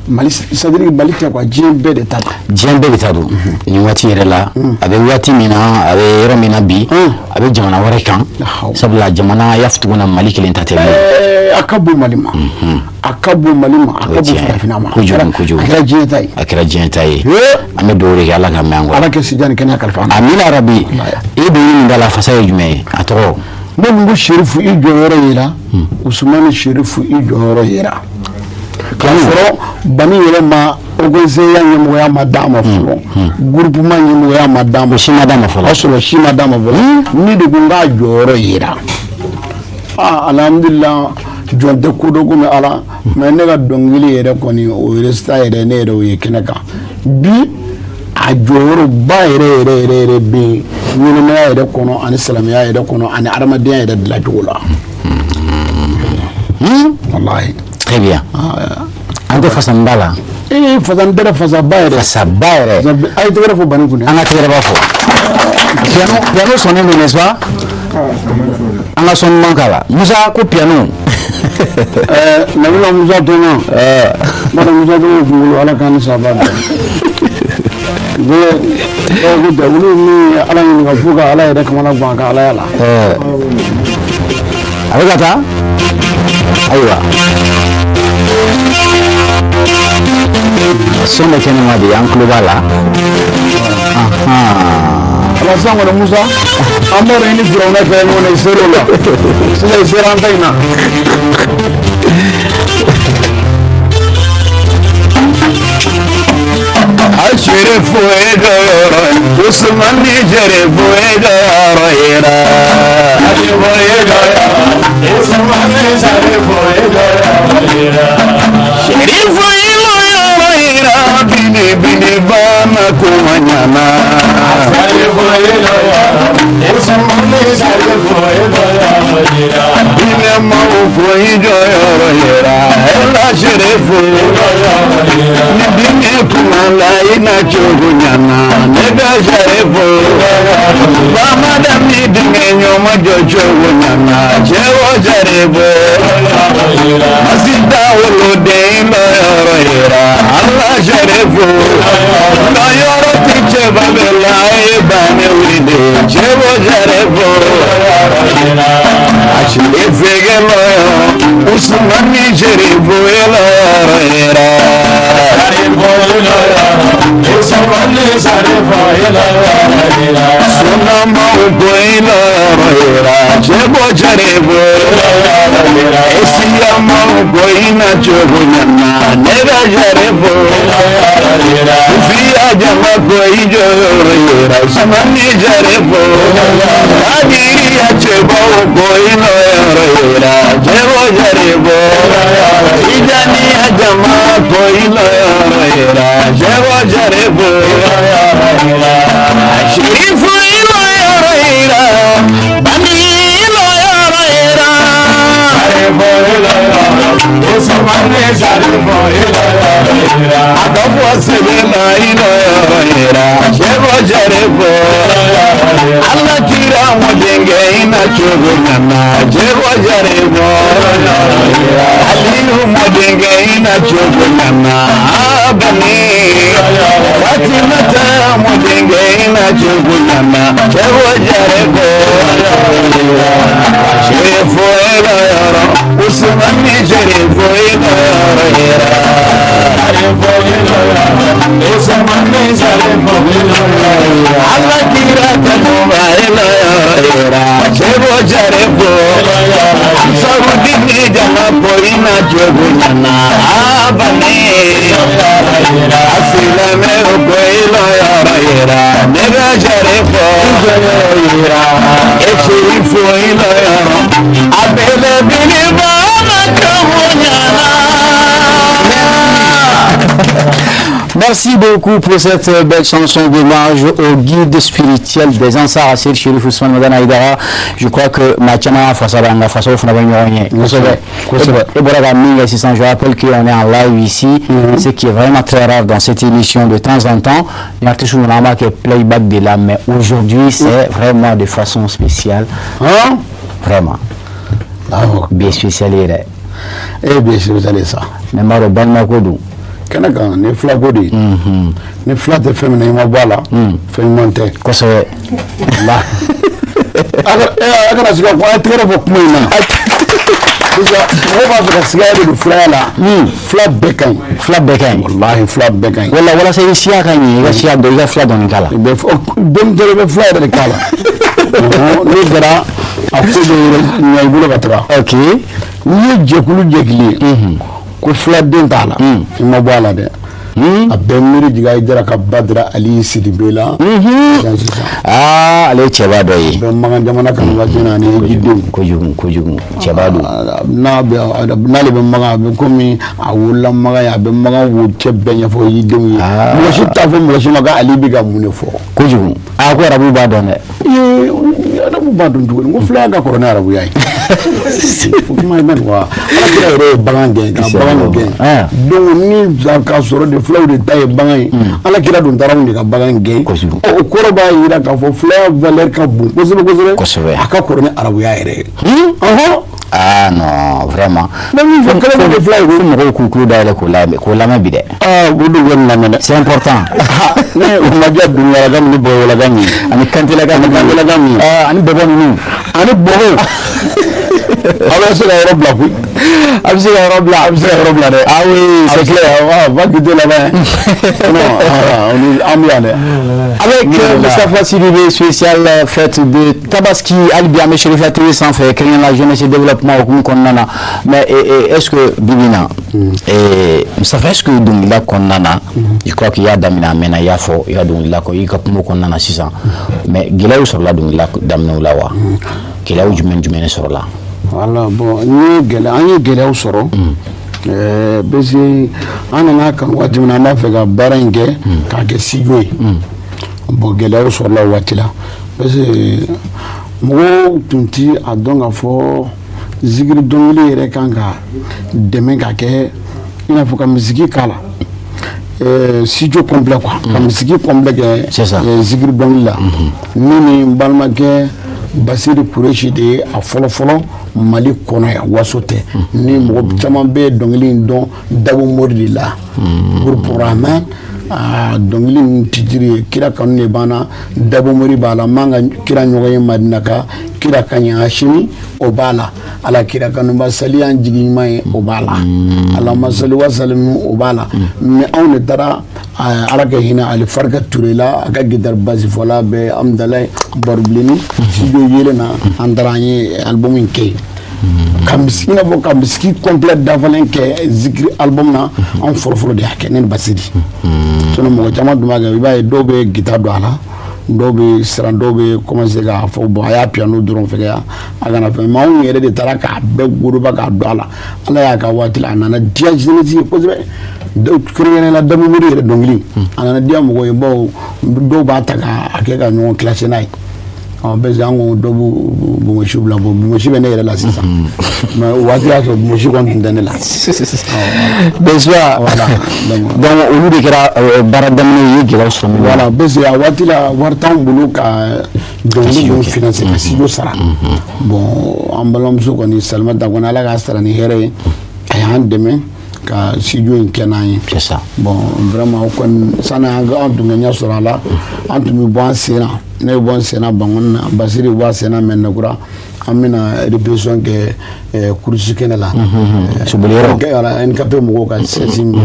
Mali, c'est-à-dire Mali tɛ quoi, diɲɛ bɛɛ de ta don. Diɲɛ bɛɛ de ta don. Nin waati yɛrɛ la, a bɛ waati min na, a bɛ yɔrɔ min na bi, a bɛ jamana wɛrɛ kan, sabula jamana y'a fɔ cogo min na, Mali kelen ta tɛ bilen. A ka bon Mali ma, a ka bon Mali ma, a ka bon farafinna ma. Kojugu kojugu. A kɛra diɲɛ ta ye. A kɛra diɲɛ ta ye. An bɛ dugawu de kɛ, Ala ka mɛn an kɔrɔ. Ala ka sijan ni kɛnɛya kalifa an na. Amina rabi. I ye dɔnkili min da la, fasa ye jumɛn ye, a tɔgɔ? Ne ko Serifu i jɔyɔrɔ yira, Usumani Serifu i jɔyɔrɔ yira. K'a sɔrɔ Bani yɛrɛ ma OCC ɲɛmɔgɔya ma d'a ma fɔlɔ, groupement ɲɛmɔgɔya ma d'a ma. Si ma d'a ma fɔlɔ. O y'a sɔrɔ si ma d'a ma fɔlɔ. Ne de ko n k'a jɔyɔrɔ yira. Aa, alhamdulillah, jɔn tɛ ko dɔn komi Ala, mais ne ka dɔnkili yɛrɛ kɔni, o résultat yɛrɛ, ne yɛrɛ o ye kɛnɛ kan bi. A jɔyɔrɔba yɛrɛ yɛrɛ yɛrɛ yɛrɛ bɛ yen ɲɛnamaya yɛrɛ kɔnɔ, ani silamɛya yɛrɛ kɔnɔ, ani adamadenya yɛrɛ dilancogo la. Walahi. Très bien. An tɛ fasaniba la. Ee, fasani tɛ dɛ, fasaba yɛrɛ. Fasaba yɛrɛ. A ye tɛgɛrɛ fɔ Bani kun. An ka tɛgɛrɛ b'a fɔ. Piano, piano sɔnnen don, n'est-ce pas? An ka son ɲuman k'a la. Musa ko piano. Nabila Musa tɔɲɔ. Bada Musa tɔɲɔ kunkolo, Ala k'an ni saba bɛn. Dɔw ko tɛ, olu min ye Ala ɲininka fo ka Ala yɛrɛ kamana gan ka Alaya la. A bɛ ka taa. Ayiwa, son bɛ kɛnɛma de, an tulo b'a la. Ala sisan kɔni Musa, an b'a dɔn i ni Firawuna kɛra ɲɔgɔn na, i ser'o la sisan, i sera an ta in na. A Serifu e jɔyɔrɔ, Usumani Serifu e jɔyɔrɔ yira. Serifu e jɔyɔrɔ, Usumani Serifu e jɔyɔrɔ yira. Serifu e jɔyɔrɔ yira, bini bini bana kuma ɲana. Serifu e jɔyɔrɔ, Usumani Serifu e jɔyɔrɔ yira. Bini maaw ko i jɔyɔrɔ yira, Ala Serifu e jɔyɔrɔ yira. Ni bini kuma la i na cogo ɲana, ne ka Serifu. Bamada mi denkɛ ɲɔma jɔ cogo ɲana, cɛwɔ Serifu. Masita woloden lɔyɔrɔ yira, Ala Serifu. Lɔyɔrɔ ti cɛba bɛ la, e ba ne wele, cɛwɔ Serifu. A Serifɛ lɔyɔrɔ, Usumani Serifu e lɔyɔrɔ yira. Sunamaw ko i lɔyɔrɔ yira, cɛbɔ Serifu. Esiyamaw ko i na cogo ɲana, ne ka Serifu. Sufiya jama ko i jɔyɔrɔ yira, Usumani Serifu. Kadiriya cɛbaw ko i lɔyɔrɔ yira, cɛbɔ Serifu. Tijaniya jama ko i lɔyɔrɔ yira, cɛbɔ Serifu. Serifu i lɔyɔrɔ yira, Bani i lɔyɔrɔ yira. A ka fɔ sɛbɛn la i lɔyɔrɔ yira, cɛbɔ Serifu. Ala kira mɔdenkɛ i na cogo ɲana, cɛbɔ Serifu. Aliyu mɔdenkɛ i na cogo ɲana, Bani. Fatimata mɔdenkɛ i na cogo ɲana, cɛbɔ Serifu. Serifu e lɔyɔrɔ, Usumani Serifu e lɔyɔrɔ yira. Usmani Sarifu Ala kira kanuba yɔrɔ Sebo Sarifu Ansarudini jama ko i na cogo ɲana abane Asilamɛw ko i la yɔrɔ yira ne bɛ Sarifu e Sarifu i la yɔrɔ a belebeleba ma cogo ɲana. Merci beaucoup pour cette belle chanson d'hommage au guide spirituel des Ansar, Assir Chérif Ousmane Madani Haïdara. Je crois que maa caman y'a fasa da nka fasaw fana bɛ ɲɔgɔn ɲɛ. Kosɛbɛ, kosɛbɛ. E bɔra ka min kɛ sisan, je rappelle qu'on est en live ici, ce qui est vraiment très rare dans cette émission de temps en temps. Ni artiste ninnu an b'a kɛ playback de la, mais aujourd'hui c'est vraiment de façon spéciale. Hein? Vraiment. Awɔ. Bi ye spécial ye dɛ. E bɛ spécial sa. Mais n b'a dɔn balimako don. Kɛnɛ kan ni filako de ye. Ni fila tɛ fɛn min na i ma bɔ a la, fɛn ɲuman tɛ. Kosɛbɛ. A kana siga ko a ye tɛgɛrɛ fɔ kuma in na. Parce que mɔgɔw b'a fɛ ka siga de don filaya la. Fila bɛɛ ka ɲi. Fila bɛɛ ka ɲi. Walahi fila bɛɛ ka ɲi. Wala walasa i siya ka ɲɛ, i ka siya dɔn, i ka fila dɔɔni k'a la. I bɛ denmisɛnnin bɛ fila yɛrɛ de k'a la. N'o kɛra a ko bɛ ɲɛ i bolo ka taga. Ok. N'i ye jɛkulu jɛkulu ye ko filaden t'a la, i ma bɔ a la dɛ. A bɛɛ miiri jigin Hayidara ka Badara Ali Sidibe la. Sisan sisan. Aa, ale ye cɛba dɔ ye. Bɛ Makan jamana kan waati in na ani Ejidenw. Kojugu kojugu, cɛba don. N'a bɛ n'ale bɛ Makan, a bɛ komi a wolola Makan ye, a bɛ Makan wo cɛ bɛɛ ɲɛfɔ Ejidenw ye. Mɔgɔ si t'a fɔ mɔgɔ si ma k'ale bɛ ka mun de fɔ. Kojugu. Aa, ko arabu b'a dɔn dɛ. Ee, arabu b'a dɔn cogo di? N ko filaya ka kɔrɔ ni arabuya ye. O kuma ye mɛn wa? Ala kira yɛrɛ ye bagan gɛn ka bagan gɛn. Donc ni k'a sɔrɔ de filaw de ta ye bagan ye, ala kira dun taara anw de ka bagan gɛn. Kosɛbɛ. O kɔrɔ b'a jira k'a fɔ filaya valeur ka bon kosɛbɛ kosɛbɛ. Kosɛbɛ. A ka kɔrɔ ni arabuya yɛrɛ ye. Ɔhɔn. Ah non, vraiment. N bɛ min fɔ, kɛlɛ de fila ye. Fo mɔgɔw k'u tulo dayɛlɛ k'o lamɛn bi dɛ. Aa, o de bɛ nin lamɛn dɛ. C'est important. Ne o ma diya Dunbiyalaka min ni Bɔbɔlaka min ye. Ani Kantelaka Ani Kantelaka min ye. Ah, ani bɔbɔ ninnu. Ani bɔbɔ. Aw bɛ se ka yɔrɔ bila koyi. A bɛ se ka yɔrɔ bila. A bɛ se ka yɔrɔ bila dɛ. Ah oui, c'est clair. On va quitter là-bas. Non, an bɛ yan dɛ. Avec Moustapha Sidibé, spécial fête de Tabaski, hali bi an bɛ Chérifiya TV sanfɛ, kɛrɛnkɛrɛnnenya la jeunesse et développement hukumu kɔnɔna na. Mais est-ce que bibi in na, Moustapha, est-ce que dɔnkilida kɔnɔna na, je crois qu'il y'a daminɛ a mɛnna, i y'a fɔ i ka dɔnkilida kɔ, i ka kuma kɔnɔna na sisan, mais gɛlɛyaw sɔrɔla dɔnkilida daminɛw la wa? Gɛlɛyaw jumɛn jumɛn de sɔrɔla? Voilà, bon, n ye gɛlɛya, an ye gɛlɛyaw sɔrɔ. Parce que an nana kanu waati min na, an b'a fɛ ka baara in kɛ k'a kɛ studio ye. Bon, gɛlɛyaw sɔrɔla o waati la. Parce que mɔgɔw tun ti a dɔn k'a fɔ zikiri dɔnkili yɛrɛ kan ka dɛmɛ ka kɛ i n'a fɔ ka misiki k'a la. Studio complet quoi, ka misiki complet kɛ. C'est ça. Zikiri dɔnkili la. Ne ni n balimakɛ Basiri Kuresi de ye a fɔlɔ fɔlɔ Mali kɔnɔ yan, waso tɛ. Ni mɔgɔ caman bɛ dɔnkili in dɔn Dabo Mori de la. Groupe Rahman, aa, dɔnkili in titiri ye kira kanu de banna, Dabo Mori b'a la, man ka kira ɲɔgɔn ye Madina ka kira ka ɲɛ Hasimi o b'a la, ala kira kanuba sali an jigi ɲuman ye o b'a la, Alama sali wa salimu o b'a la. Mais anw de taara ala ka hinɛ Ali Farika Ture la, a ka guitare basse fɔla bɛ Amudalayi Barubilenni studio yelen na, an taara an ye album in kɛ yen. Ka misiki, i n'a fɔ ka misiki complet dafalen kɛ zikiri album na, anw fɔlɔfɔlɔ de y'a kɛ, ne ni Basiri. Sinon mɔgɔ caman tun b'a kɛ, i b'a ye dɔw bɛ guitare don a la, dɔw bɛ siran, dɔw bɛ commencer k'a fɔ bon, a y'a piano dɔrɔn fɛgɛya a kana fɛn. Mais anw yɛrɛ de taara k'a bɛɛ goroba k'a don a la. Ala y'a ka waati la, a nana diya jeunesse ye kosɛbɛ, dɔw kɛrɛnkɛrɛnnenya la Dabo Mori yɛrɛ dɔnkili a nana diya mɔgɔw ye, bawo dɔw b'a ta k'a kɛ ka ɲɔgɔn clasher n'a ye. Ɔ, parce que an ko dɔw b'u bonbonsi bila, bon, bonbonsi bɛ ne yɛrɛ la sisan, mais o waati y'a sɔrɔ bonbonsi kɔni tun tɛ ne la. N'est-ce pas? Voilà. Donc olu de kɛra baara daminɛ ye, i ye gɛlɛyaw sɔrɔ min na. Voilà, parce que a waati la wari t'anw bolo ka dɔnkili ninnu financer, ka studio sara. Bon, an balimamuso kɔni Salimata kɔni, Ala k'a sara ni hɛrɛ ye, a y'an dɛmɛ ka studio in kɛ n'an ye. C'est ça. Bon, vraiment o kɔni, sani an tun ka ɲɛ sɔrɔ a la, an tun bɛ bɔ an sen na, ne bɛ bɔ n sen na Bankɔni na, Basiri bɛ bɔ a sen na Mɛnɛkura. An bɛna répétition kɛ course kɛnɛ la. Soboliyɔrɔ. Voilà, NKP mɔgɔw ka siège min,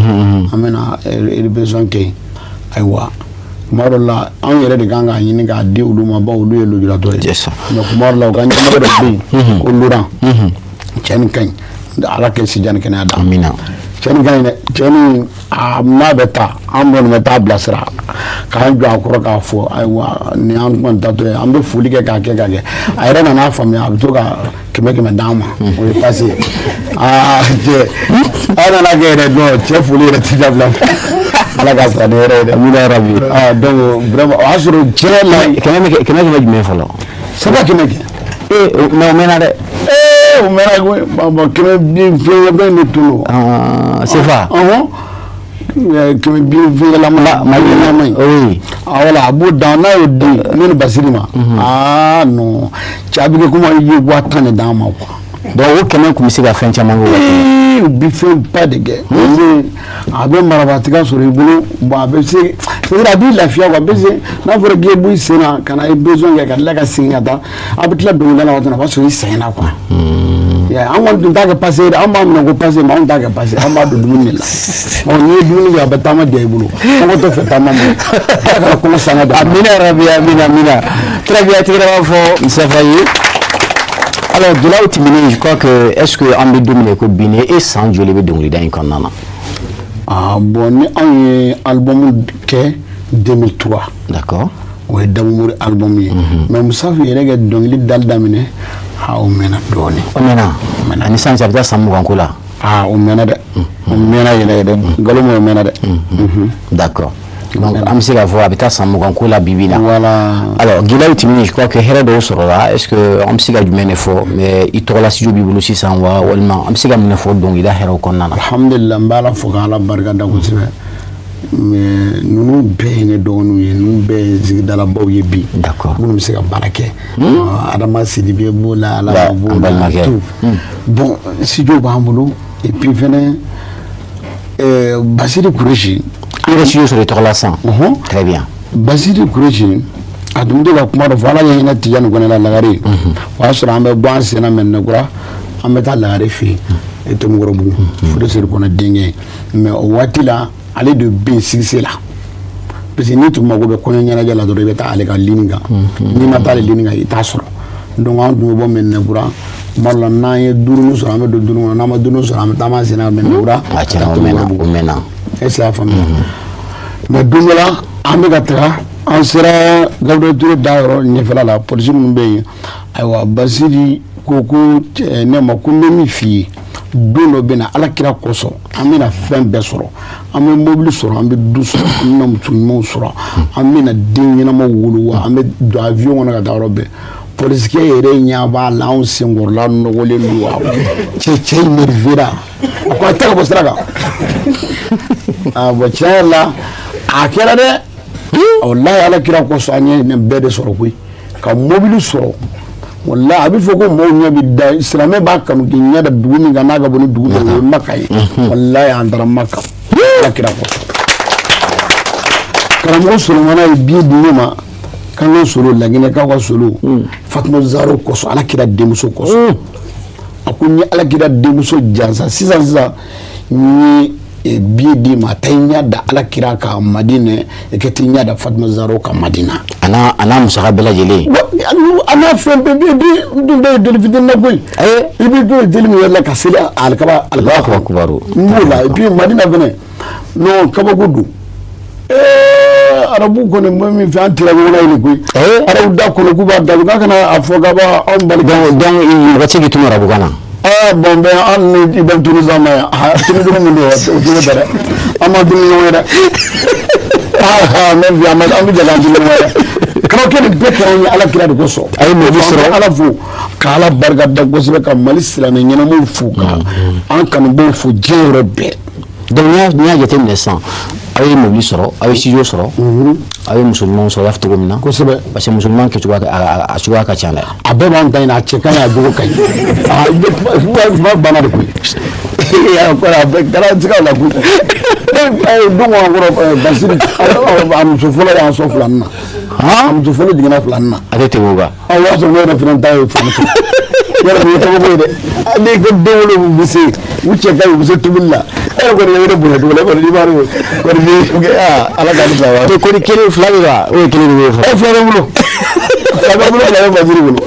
an bɛna répétition kɛ yen. Ayiwa, kuma dɔ la, anw yɛrɛ de kan k'a ɲini k'a di olu ma, bawo olu ye lujuratɔ ye. Mais kuma dɔ la, u ka ɲɛmɔgɔ dɔ bɛ yen ko Laurent, cɛ nin ka ɲi, Ala kɛ si jan ni kɛnɛya d'a ma. Amina. Cɛ nin ka ɲi dɛ, cɛ nin a n'a bɛ taa, an kɔni bɛ taa bilasira k'an jɔ a kɔrɔ k'a fɔ: ayiwa, nin y'an kɔni taatɔ ye, an bɛ foli kɛ k'a kɛ k'a kɛ. A yɛrɛ nana faamuya, a bɛ to ka kɛmɛ kɛmɛ d'an ma, o ye passé ye. Aa cɛ, aw nana kɛ yɛrɛ non, cɛ foli yɛrɛ ti dabila, Ala ka sara ni hɛrɛ ye dɛ. Amina rabi. Ah, donc vraiment, o y'a sɔrɔ tiɲɛ la. Kɛmɛ kɛmɛ kɛmɛ jumɛn fɔlɔ? Saba kɛmɛ kɛ. Ee, mais o mɛnna dɛ. Ee, o mɛnna koyi, bon, kɛmɛ bi fɛn bɛɛ ne tun don. CFA. Ɔhɔn, kɛmɛ bi fɛngɛlama malilama in. Oui. Ah voilà, a b'o dan, n'a y'o di ne ni Basiri ma, ah non, cɛ, a bɛ kɛ komi i ye 10 000 de d'an ma quoi. Donc o kɛmɛ tun bɛ se ka fɛn caman kɛ o waati. Ee, u bɛ fɛn ba de kɛ, parce que a bɛ marabatigɛ sɔrɔ i bolo. Bon, a bɛ se, c'est à dire a b'i lafiya quoi, parce que n'a fɔra k'i bɔ i sen na ka na i besoin kɛ ka tila ka segin ka taa, a bɛ tila dɔnkilida la waati min na, o b'a sɔrɔ i sɛgɛnna quoi. An kɔni tun t'a kɛ passé ye dɛ, an b'a minɛ ko passé, mais anw t'a kɛ passé, an b'a don dumuni de la. Ɔ, n'i ye dumuni kɛ, a bɛ taama diya i bolo, kɔngɔ tɛ fɛ taama ma, Ala kana kɔngɔ sanga da. Amina rabi, amina, amina. Très bien, tigɛrɛ b'a fɔ Mustafa ye. Alors, gɛlɛyaw tɛmɛnen, je crois que, est ce que an bɛ don min na i ko bi, ni e san joli bɛ dɔnkilida in kɔnɔna na? Ah bon, ni anw ye album kɛ 2003. O ye Dabomori album ye, mais Musafu yɛrɛ kɛ dɔnkili dali daminɛ, ah, o mɛnna dɔɔnin. O mɛnna, ani sisan cɛ a bɛ taa san 20 ko la. Ah, o mɛnna dɛ, o mɛnna yɛrɛ yɛrɛ, nkalon ma, o mɛnna dɛ. D'accord, donc an bɛ se k'a fɔ a bɛ taa san 20 ko la bi bi in na. Voilà. Alors, gɛlɛyaw tɛmɛnen, je crois que hɛrɛ dɔw sɔrɔla. Est ce que an bɛ se ka jumɛn de fɔ? Mais i tɔgɔla studio b'i bolo sisan wa, walima an bɛ se ka mun de fɔ dɔnkilida hɛrɛw kɔnɔna na? Alhamdulillah, n bɛ Ala fo k'Ala barika da kosɛbɛ. Mais ninnu bɛɛ ye ne dɔgɔninw ye, ninnu bɛɛ ye sigidalabaw ye bi. Minnu bɛ se ka baara kɛ. Adama Sidibe b'o la, Alama b'o an la, balimakɛ. Tout. Bon, studio b'an bolo, et puis fɛnɛ Basiri Kuresi. I yɛrɛ studio sɔrɔ i tɔgɔ la sisan. Ɔhɔn. Très bien. Basiri Kuresi, a tun bɛ to ka kuma dɔ fɔ, Ala ye hinɛ Tijani Kɔnɛ la Lagare. O y'a sɔrɔ an bɛ bɔ an sen na Mɛnɛkura, an bɛ taa Lagare fɛ yen, Tomikɔrɔbugu, Fodé Kɔnɛ denkɛ. Mais o waati la, ale de bɛ yen succès la, parce que n'i tun mago bɛ kɔɲɔ ɲɛnajɛ la dɔrɔn, i bɛ taa ale ka ligne kan. N'i ma taa ale ligne kan, i t'a sɔrɔ. Donc an tun bɛ bɔ Mɛnɛkura, tuma dɔ la n'an ye duuru sɔrɔ, an bɛ don duuru kɔnɔ, n'an ma duuru sɔrɔ, an bɛ taa an sen na Mɛnɛkura. A tiɲɛna, o mɛnna, o mɛnna. Est ce que y'a faamuya? Mais don dɔ la, an bɛ ka taga, an sera Gabriel Touré da yɔrɔ ɲɛfɛla la, polisi minnu bɛ yen. Ayiwa, Basiri ko ne ma ko n bɛ min f'i ye, don dɔ bɛ na, Ala kira kosɔn, an bɛna fɛn bɛɛ sɔrɔ, an bɛ mobili sɔrɔ, an bɛ du sɔrɔ, an bɛna muso ɲumanw sɔrɔ, an bɛna den ɲɛnamaw wolo, wa an bɛ don avion kɔnɔ ka taa yɔrɔ bɛɛ. Polisikɛ yɛrɛ ɲɛ b'a la, anw senkɔrɔla nɔgɔlen don wa, cɛ énervé ra, a ko a tɛ ka bɔ sira kan. Ah bon, tiɲɛ yɛrɛ la, a kɛra dɛ, walahi, Ala kira kosɔn, an ye nin bɛɛ de sɔrɔ koyi, ka mobili sɔrɔ. Walahi, a bɛ fɔ ko mɔgɔw ɲɛ bɛ da, silamɛ b'a kanu k'i ɲɛ da dugu min kan n'a ka bɔ ni dugu dɔ ye, o ye Maka ye. Walahi, an taara Maka, Ala kira kosɔn. Karamɔgɔ Solomana ye billet di ne ma k'an ka solo Laginɛkaw ka solo Fatuma Zaro kosɔn, Ala kira denmuso kosɔn. A ko n ye Ala kira denmuso jansa sisan sisan, n ye billet d'i ma, taa i ɲɛ da Ala kira kan Madinɛ, i ka t'i ɲɛ da Fatuma Zaro kan Madina. A n'a musaka bɛɛ lajɛlen. A n'a fɛn bɛɛ bɛ bi dun bɛɛ ye deli fitinin na koyi. I bɛ to deli min yɛrɛ la ka seli alikaba alikaba. Allahu akbar. N b'o la, et puis Madina fɛnɛ, non, kabako don. Ee, arabu kɔni bɛ min fɛ, an tila ɲɔgɔn na yen koyi. Arabu da kɔnɔ k'u b'a da k'a kana a fɔ k'a b'a anw bali. Donc mɔgɔ tɛ se k'i tunu arabukan na. Ah bon, ben an ni i bɛ tunu sa ma yan, tunu tunu min don, o tɛ bɛn dɛ, an ma tunu ɲɔgɔn ye dɛ. Ah, même bi an bɛ jɛ k'an tunu ɲɔgɔn ye dɛ. Karamɔgɔkɛ, nin bɛɛ kɛra an ye Ala kira de kosɔn. A ye mobili sɔrɔ. Ala fo ka Ala barika da kosɛbɛ, ka Mali silamɛ ɲɛnamaw fo, ka an kanubaw fo diɲɛ yɔrɔ bɛɛ. Donc n'i y'a jateminɛ sisan, aw ye mobili sɔrɔ, aw ye studio sɔrɔ, aw ye muso ɲumanw sɔrɔ, i b'a fɔ cogo min na. Kosɛbɛ. Parce que muso ɲuman kɛcogoya a cogoya ka ca dɛ. A bɛɛ b'an ta in na, a cɛ ka ɲi, a jogo ka ɲi. A kuma banna de koyi, a bɛɛ kɛra siga la koyi. Don kɔnɔ kɔrɔ, Basiri a muso fɔlɔ y'an sɔn filanin na, a muso fɔlɔ jiginna filanin na. A tɛ tɛmɛ o kan. O y'a sɔrɔ ne yɛrɛ fana ta ye filanin sɔrɔ. Yɔrɔ nin ye kabako ye dɛ. N'i ko den wolo bɛ se u cɛ ka ɲi, u bɛ se tobili la, e yɛrɛ kɔni ye ne bonya cogo la, e kɔni n'i b'a dɔn kɔni ni aa, Ala k'an ni sababa. Ko ni kelen fila bɛ ka o ye kelen de bɛ fɔ. E, fila bɛ n bolo, fila bɛ n bolo, fila bɛ Basiru bolo.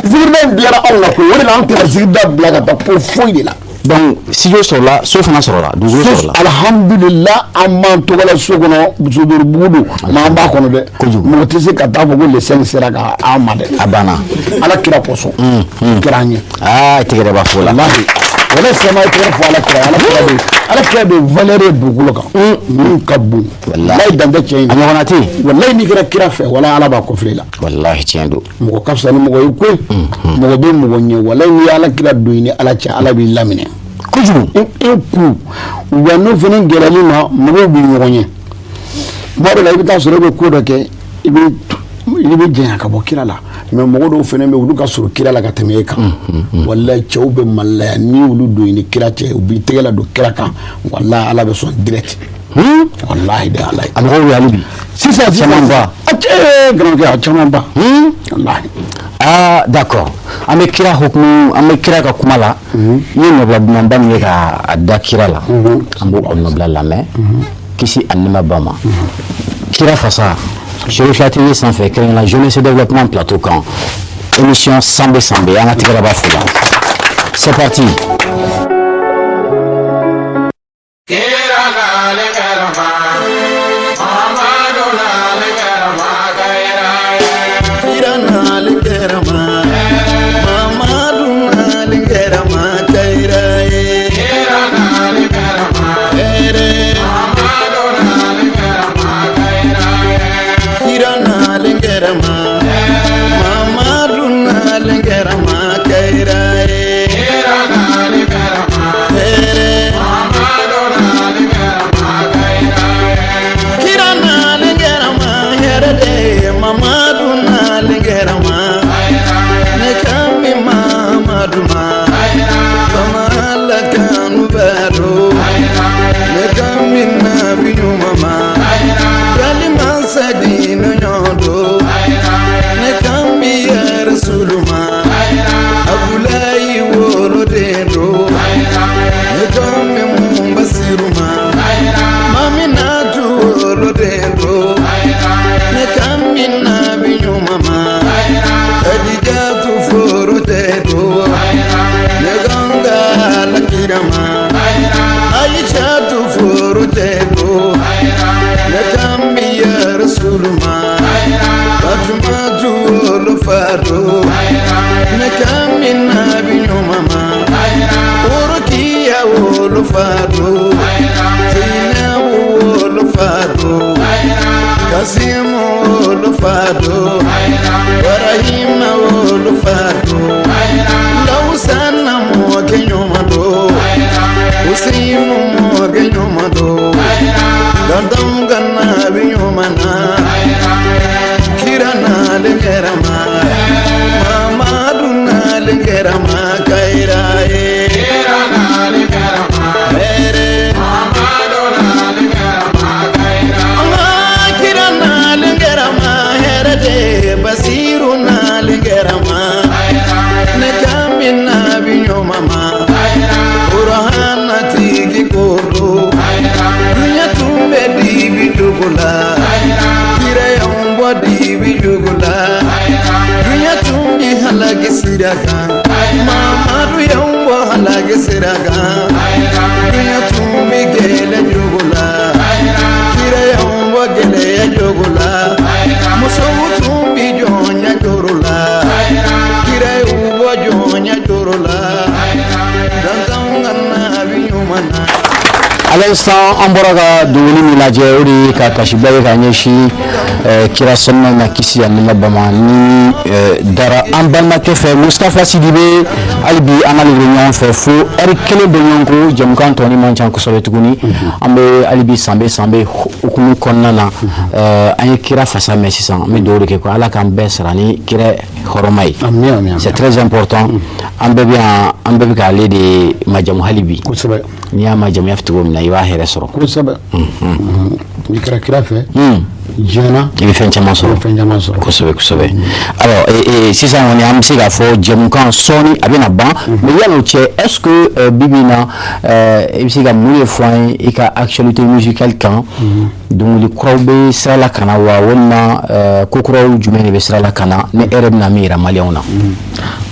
Zikirida in diyara anw na koyi, o de la an tɛna zikirida bila ka taa ko foyi de la. Donc studio sɔrɔla, so fana sɔrɔla, dugu sɔrɔla. Alhamdulillah, an b'an tɔgɔ la so kɔnɔ, Musodoribugu don, mais an b'a kɔnɔ dɛ. Kojugu. Mɔgɔ tɛ se ka taa fɔ ko le 5 sera ka an ma dɛ. A banna. Ala kira kosɔn kɛra an ye. Aa, tigɛrɛ b'a fo la. Walahi, wala sɛma ye tɛgɛ fɔ ala kira, ala kira bɛ, ala kira bɛ valeur ye dugukolo kan min ka bon. Walahi, dan tɛ cɛ in. A ɲɔgɔnna tɛ yen. Walahi, n'i kɛra kira fɛ, walahi, Ala b'a kɔfilɛ la. Walahi, tiɲɛ don. Mɔgɔ ka fisa ni mɔgɔ ye koyi, mɔgɔ bɛ mɔgɔ ɲɛ. Walahi, n'i ye ala kira don i ni Ala cɛ, Ala b'i laminɛ. Kojugu. E ku wa, n'o fana gɛlɛyali ma, mɔgɔw bɛ ɲɔgɔn ɲɛ. Tuma dɔ la, i bɛ taa sɔrɔ e bɛ ko dɔ kɛ, i bɛ janya ka bɔ kira la, mais mɔgɔ dɔw fana bɛ yen, olu ka surun kira la ka tɛmɛ e kan. Walahi, cɛw bɛ Mali la yan, n'i y'olu don i ni kira cɛ, u b'i tɛgɛ la don kira kan, walahi, Ala bɛ sɔn direct. Walahi de, Ala ye. A mɔgɔw bɛ hali bi. Sisan. Caman ba. A cɛ garamɔgɔkɛ, a caman ba, walahi. Ah, d'accord, an bɛ kira hukumu, an bɛ kira ka kuma la. I ye nɔbila dumanba min ye ka a da kira la, an b'o o nɔbila lamɛn. Kisi a nɛma ba ma. Kira fasa Chérifia TV sanfɛ, kɛrɛnkɛrɛnnenya jeunesse développement plateau kan, émission Sanbe Sanbe, an ka tigɛrɛ b'a fo la. C'est parti. Kira nale karama, Muhammadu nale karama, kaira ye. Kira nale kɛrama, Mamadu nale kɛrama, kayira ye. Kira nale karama, Hɛrɛ. Muhammadu nale karama, kaira ye. Kira nale kɛrama, Mamadu nale kɛrama, kayira ye. Kira nale karama, Hɛrɛ. Muhammadu nale karama, kaira ye. Kira nale kɛrama, hɛrɛ de ye, Mamadu nale kɛrama. Ne kan bi Mamadu ma, fama la kanu b'a do. Ne kan bi nabi ɲuman ma, balima sadino ɲɔgɔn do. Ne kan bi yɛrɛ suluma, Abulayi woloden do. Ne kan bi mun basiru ma, Maminatu woloden do. Ne kan bi nabi ɲuman ma, Kadijatu foro tɛ do. Ne kan ka Alakira ma, Aishatu foro tɛ do. Ne kan bi yɛrɛ suluma, Fatumatu wolo fa do. Ne kan bi nabi ɲuman ma, Orokiya wolo fa do. Zainabu wolo fa do. Kasimu wolo fa do. Ibrahima wolo fa do. Lawusana mɔkɛ ɲuman do. Usimu mɔkɛ ɲuman do. Dantanw ka nabi ɲuman na. Kira nalen kɛrama, Mamadu nalen kɛrama, kayira ye. Kira nale karama, Hɛrɛ. Muhammadu nale karama, kaira. An ka kira nalen kɛrama, hɛrɛ de, Basiru nalen kɛrama. Ne kan bi nabi ɲuman ma, Burahana tigi ko do. Duɲa tun bɛ dibi jogo la, kira y'anw bɔ dibi jogo la. Duɲa tun bi halaki sira kan, Mamadu y'anw bɔ halaki sira kan. Duɲa tun bi gɛlɛ jogo la, kira y'anw bɔ gɛlɛya jogo la. Musow tun bi jɔnya joro la, kira y'u bɔ jɔnya joro la. Dantanw ka nabi ɲuman na. À l'instant, an bɔra ka dɔnkili min lajɛ, o de ye ka kasibila ye ka ɲɛsin kira sɔnna ma, kisi ani nɛɛma bama ni dara an balimakɛ fɛ Mustafa Sidibe. Hali bi an n'ale bɛ ɲɔgɔn fɛ fo ɛri kelen bɛ ɲɔgɔn ko jɛmukan tɔ ni man ca kosɛbɛ tuguni. An bɛ hali bi Sanbe Sanbe hukumu kɔnɔna na. An ye kira fasa mɛn sisan, an bɛ dugawu de kɛ ko Ala k'an bɛɛ sara ni kira hɔrɔma ye. Ami, ami, ami. C'est très important. An bɛɛ bɛ yan, an bɛɛ bɛ k'ale de majamu hali bi. N'i y'a majamu, i y'a fɔ cogo min na, i b'a hɛrɛ sɔrɔ. Kosɛbɛ, n'i kɛra kira fɛ. Diɲɛ na, i bɛ fɛn caman i sɔrɔ. bɛ fɛn caman sɔrɔ. Kosɛbɛ, kosɛbɛ. Alors, sisan kɔni, an bɛ se k'a fɔ jɛmukan sɔɔni a bɛna ban, mais yan'o cɛ, est ce que bi bi in na, i bɛ se ka mun de fɔ an ye i ka actualité musicale kan? Dɔnkili kuraw bɛ sira la ka na wa, walima ko kuraw jumɛn de bɛ sira la ka na ni e yɛrɛ bɛna min yira maliyɛnw na?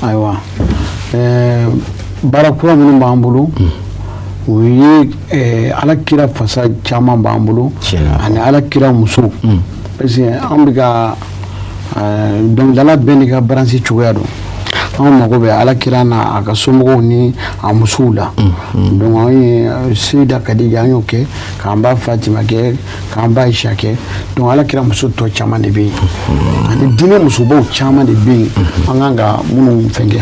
Ayiwa, baara kura minnu b'an bolo, o ye Ala kira fasa caman b'an bolo Tiɲɛ. ani Ala kira musow, parce que an bɛ ka dɔnkilidala bɛɛ n'i ka baransi cogoya don. Anw mago bɛ Ala kira n'a a ka somɔgɔw ni a musow la. Donc an ye Seyida Kadija, an y'o kɛ, k'an ba Fatima kɛ, k'an ba Aisha kɛ. Donc Ala kira muso tɔ caman de bɛ yen, ani diinɛ musobaw caman de bɛ yen an kan ka minnu fɛn kɛ.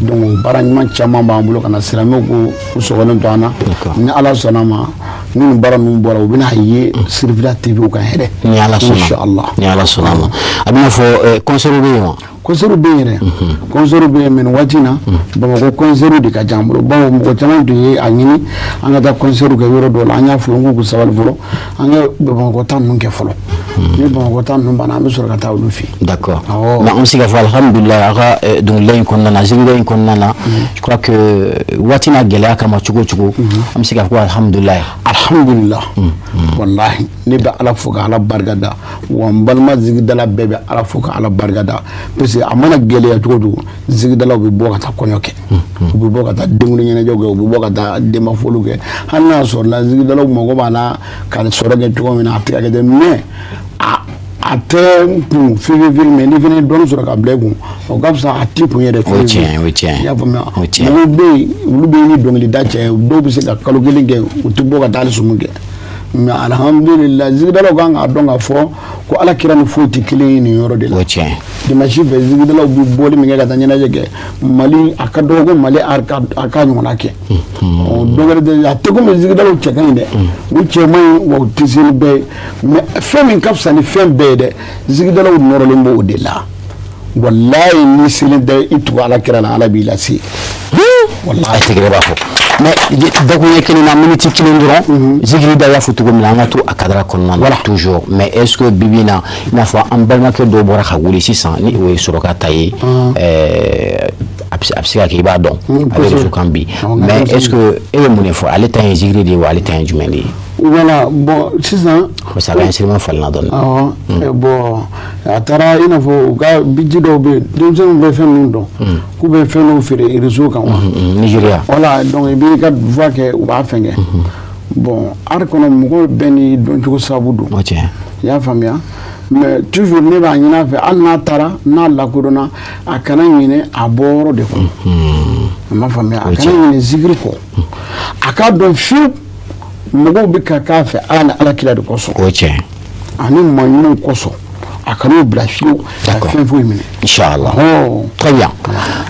Donc o baara ɲuman caman b'an bolo ka na. Silamɛw ko u sɔgɔlen to an na. Ni Ala sɔnna ma, ni nin baara ninnu bɔra, u bɛna ye Sirifila TV kan hɛrɛ. Ni Ala sɔnna. Inshallah. Ni Ala sɔnna ma. A bɛna fɔ concert bɛ yen wa? Concert bɛ yen yɛrɛ, concert bɛ yen, mais nin waati in na, Bamakɔ concert de ka ca an bolo, bawo mɔgɔ caman tun ye a ɲini an ka taa concert kɛ yɔrɔ dɔw la. An y'a fɔ n k'u k'u sabali fɔlɔ, an ka Bamakɔ ta ninnu kɛ fɔlɔ. Ni Bamakɔ ta ninnu banna, an bɛ sɔrɔ ka taa olu fɛ yen. D'accord. Awɔ. Mais an bɛ se k'a fɔ alhamdulilayi, a ka dɔnkilida in kɔnɔna na, zikirida in kɔnɔna na, je crois que waati n'a gɛlɛya kama, cogo o cogo, an bɛ se k'a fɔ ko alhamdulilayi. Alhamdulillah, wallahi, ne bɛ Ala fo ka Ala barika da, wa n balima zigidala bɛɛ bɛ Ala fo ka Ala barika da, parce que a mana gɛlɛya cogo o cogo, zigidalaw bɛ bɔ ka taa kɔɲɔ kɛ, u bɛ bɔ ka taa denkundi ɲɛnajɛw kɛ, u bɛ bɔ ka taa denbafoliw kɛ. Hali n'a sɔrɔ la zigidalaw mago b'a la ka sɔrɔ kɛ cogo min na, a tɛ ka kɛ ten, mais a tɛ n kun fiyewu fiyewu. Mais n'i fana ye dɔɔnin sɔrɔ ka bila i kun, o ka fisa a t'i kun yɛrɛ. O ye tiɲɛ ye, o ye tiɲɛ ye. I y'a faamuya? O ye tiɲɛ ye. Mɔgɔw bɛ yen, olu bɛ ni dɔnkilida cɛ, dɔw bɛ se ka kalo kelen kɛ, u tɛ bɔ ka taa hali sumu kɛ. Mais alhamdulillah, zigidalaw kan k'a dɔn k'a fɔ ko Ala kira ni foyi tɛ kelen ye nin yɔrɔ de la. O ye tiɲɛ ye. Dimanche fɛ, zigidalaw bɛ bɔli min kɛ ka taa ɲɛnajɛ kɛ, Mali a ka dɔgɔ ko Mali a ka ɲɔgɔnna kɛ. Ɔ, dɔ wɛrɛ tɛ, a tɛ komi zigidalaw cɛ ka ɲi dɛ, u cɛ man ɲi wa, u tɛ se ni bɛɛ ye. Mais fɛn min ka fisa ni fɛn bɛɛ ye dɛ, zigidalaw nɔrɔlen b'o de la. Walayi, n'i selen tɛ i tugu Ala kira la, Ala b'i lase. A tɛgɛrɛ b'a fɔ, mais dakuruɲɛ kelen na, miniti kelen dɔrɔn. Zikiri da, y'a fɔ cogo min na, an ka to a cadre kɔnɔna na toujours. Mais est ce que bi bi in na, i n'a fɔ an balimakɛ dɔw bɔra ka wuli sisan, ni o ye sɔrɔ ta ye, a bɛ se ka kɛ i b'a dɔn, a bɛ réseau kan bi, mais est ce que e bɛ mun de fɔ? Ale ta ye zikiri de ye wa, ale ta ye jumɛn de ye? Voilà, bon, sisan Parce que a ka instrument falenna dɔɔnin. Awɔ, bon, a taara i n'a fɔ u ka biji dɔw bɛ yen, denmisɛnninw bɛ fɛn minnu dɔn k'u bɛ fɛn dɔw feere réseau kan wa. Nigeria. Voilà, donc i b'i ka voix kɛ, u b'a fɛn kɛ. Bon, art kɔnɔ, mɔgɔw bɛɛ n'i dɔncogo sababu don. O tiɲɛ. I y'a faamuya? Mais toujours ne b'a ɲini a fɛ, hali n'a taara n'a lakodɔnna, a kana ɲinɛ a bɔyɔrɔ de kɔ. A ma faamuya? A kana ɲinɛ zikiri kɔ. A k'a dɔn fiyewu, mɔgɔw bɛ ka k'a fɛ Ala ni Ala kira de kosɔn O ye tiɲɛ. ani maa ɲumanw kosɔn. A kan'o bila fiyewu ka fɛn foyi minɛ. Inchallah. Oh. Très bien.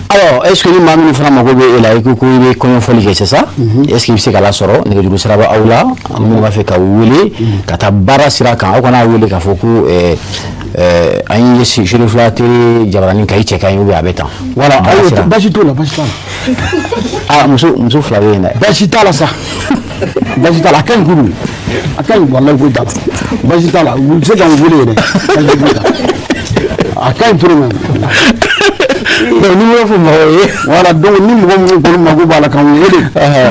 Alors, est-ce que ni maa minnu fana mago bɛ e la, i ko ko i bɛ kɔɲɔfɔli kɛ, c'est ça? Est-ce que i bɛ se ka lasɔrɔ? Nɛgɛjuru sira bɛ aw la, minnu b'a fɛ ka wele ka taa baara sira kan, aw kana wele k'a fɔ ko an ye Cherifila télé jabaranin kan, i cɛ ka ɲi ou bien a bɛ tan. Voilà. Baara Ayiwa, sira. Baasi t'o la, baasi t'a la. Ah, muso fila bɛ yen dɛ. Baasi t'a la sa, baasi t'a la. A ka ɲi kojugu, a ka ɲi, walayi, foyi t'a la, baasi t'a la. U bɛ se ka n wele yɛrɛ, baasi foyi t'a la, a ka ɲi trop même. Donc numéro fɔ mɔgɔw ye. Voilà, donc ni mɔgɔ minnu kɔni mako b'a la k'an wele,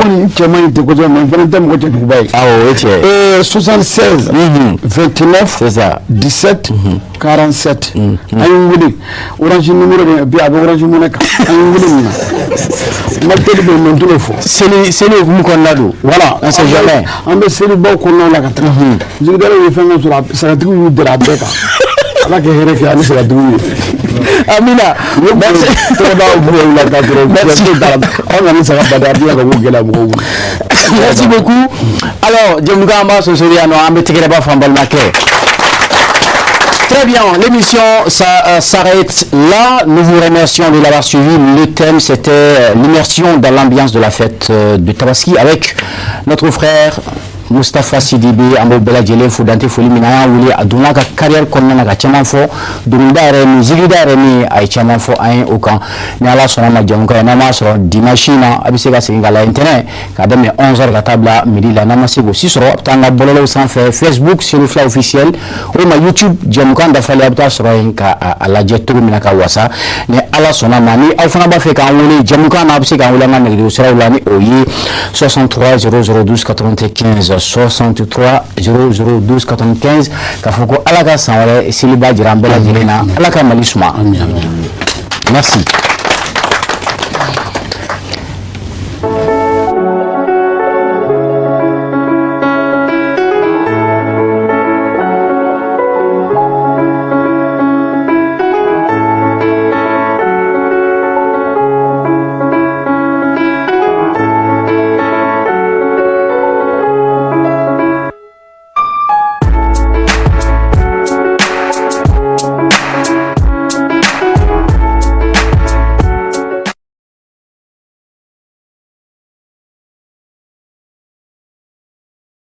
kɔni n cɛ man ɲi ten kosɛbɛ, mais n fana tɛ mɔgɔ cɛjuguba ye. Awɔ, o ye tiɲɛ ye. 76 29 C'est ça. 17 47. An ye n wele Orange numéro bɛ yen bi, a bɛ Orange Money kan. An ye n wele nin na, Malitel bɛ yen, mais n t'o fɔ. Seli hukumu kɔnɔna don. Voilà. On sait jamais. An bɛ selibaw kɔnɔnaw la ka taga. Zigidalaw ye fɛn fɛn sɔrɔ, sagatigiw y'u dɛrɛ a bɛɛ kan. Ala ka hɛrɛ kɛ ani sagatigiw ye. Amina. Merci. Tɔgɔ da mɔgɔw la ka dɔrɔn. Merci. Anw ka ni saga baden, a bɛ tila ka k'o gɛlɛya mɔgɔw bolo. Merci beaucoup. Alors, jɛmukan an b'a sonsori yan nɔ, an bɛ tɛgɛrɛba fɔ an balimakɛ. Très bien, l'émission ça s'arrête là. Nous vous remercions de l'avoir suivi. Le thème, c'était l'immersion dans l'ambiance de la fête de Tabaski avec notre frère Moustapha Sidibé, an b'o bɛɛ lajɛlen fo dante foli min na. An y'a wele, a donna a ka carrière kɔnɔna na ka caman fɔ, dɔnkilida yɛrɛ, musique da yɛrɛ min, a ye caman fɔ an ye o kan. Ni Ala sɔnna ma, jamukan ye, n'an m'a sɔrɔ dimanche na, a bɛ se ka segin ka lajɛ ntɛnɛn k'a daminɛ 11h ka taa bila midi la. N'an ma se k'o si sɔrɔ, a bɛ taa an ka bɔlɔlɔw sanfɛ, Facebook Sedu Fila officiel walima YouTube, jamukan dafalen, a bɛ taa sɔrɔ yen ka a lajɛ cogo min na ka wasa. Ni Ala sɔnna ma, ni aw fana b'a fɛ k'an wele jamukan na, a bɛ se k'an wele an ka nɛgɛjuru siraw la, ni o ye 63 00 12 95, 63 00 12 95. K'a fɔ ko Ala ka san wɛrɛ seliba jira an bɛɛ lajɛlen na, Ala ka Mali suma. Merci.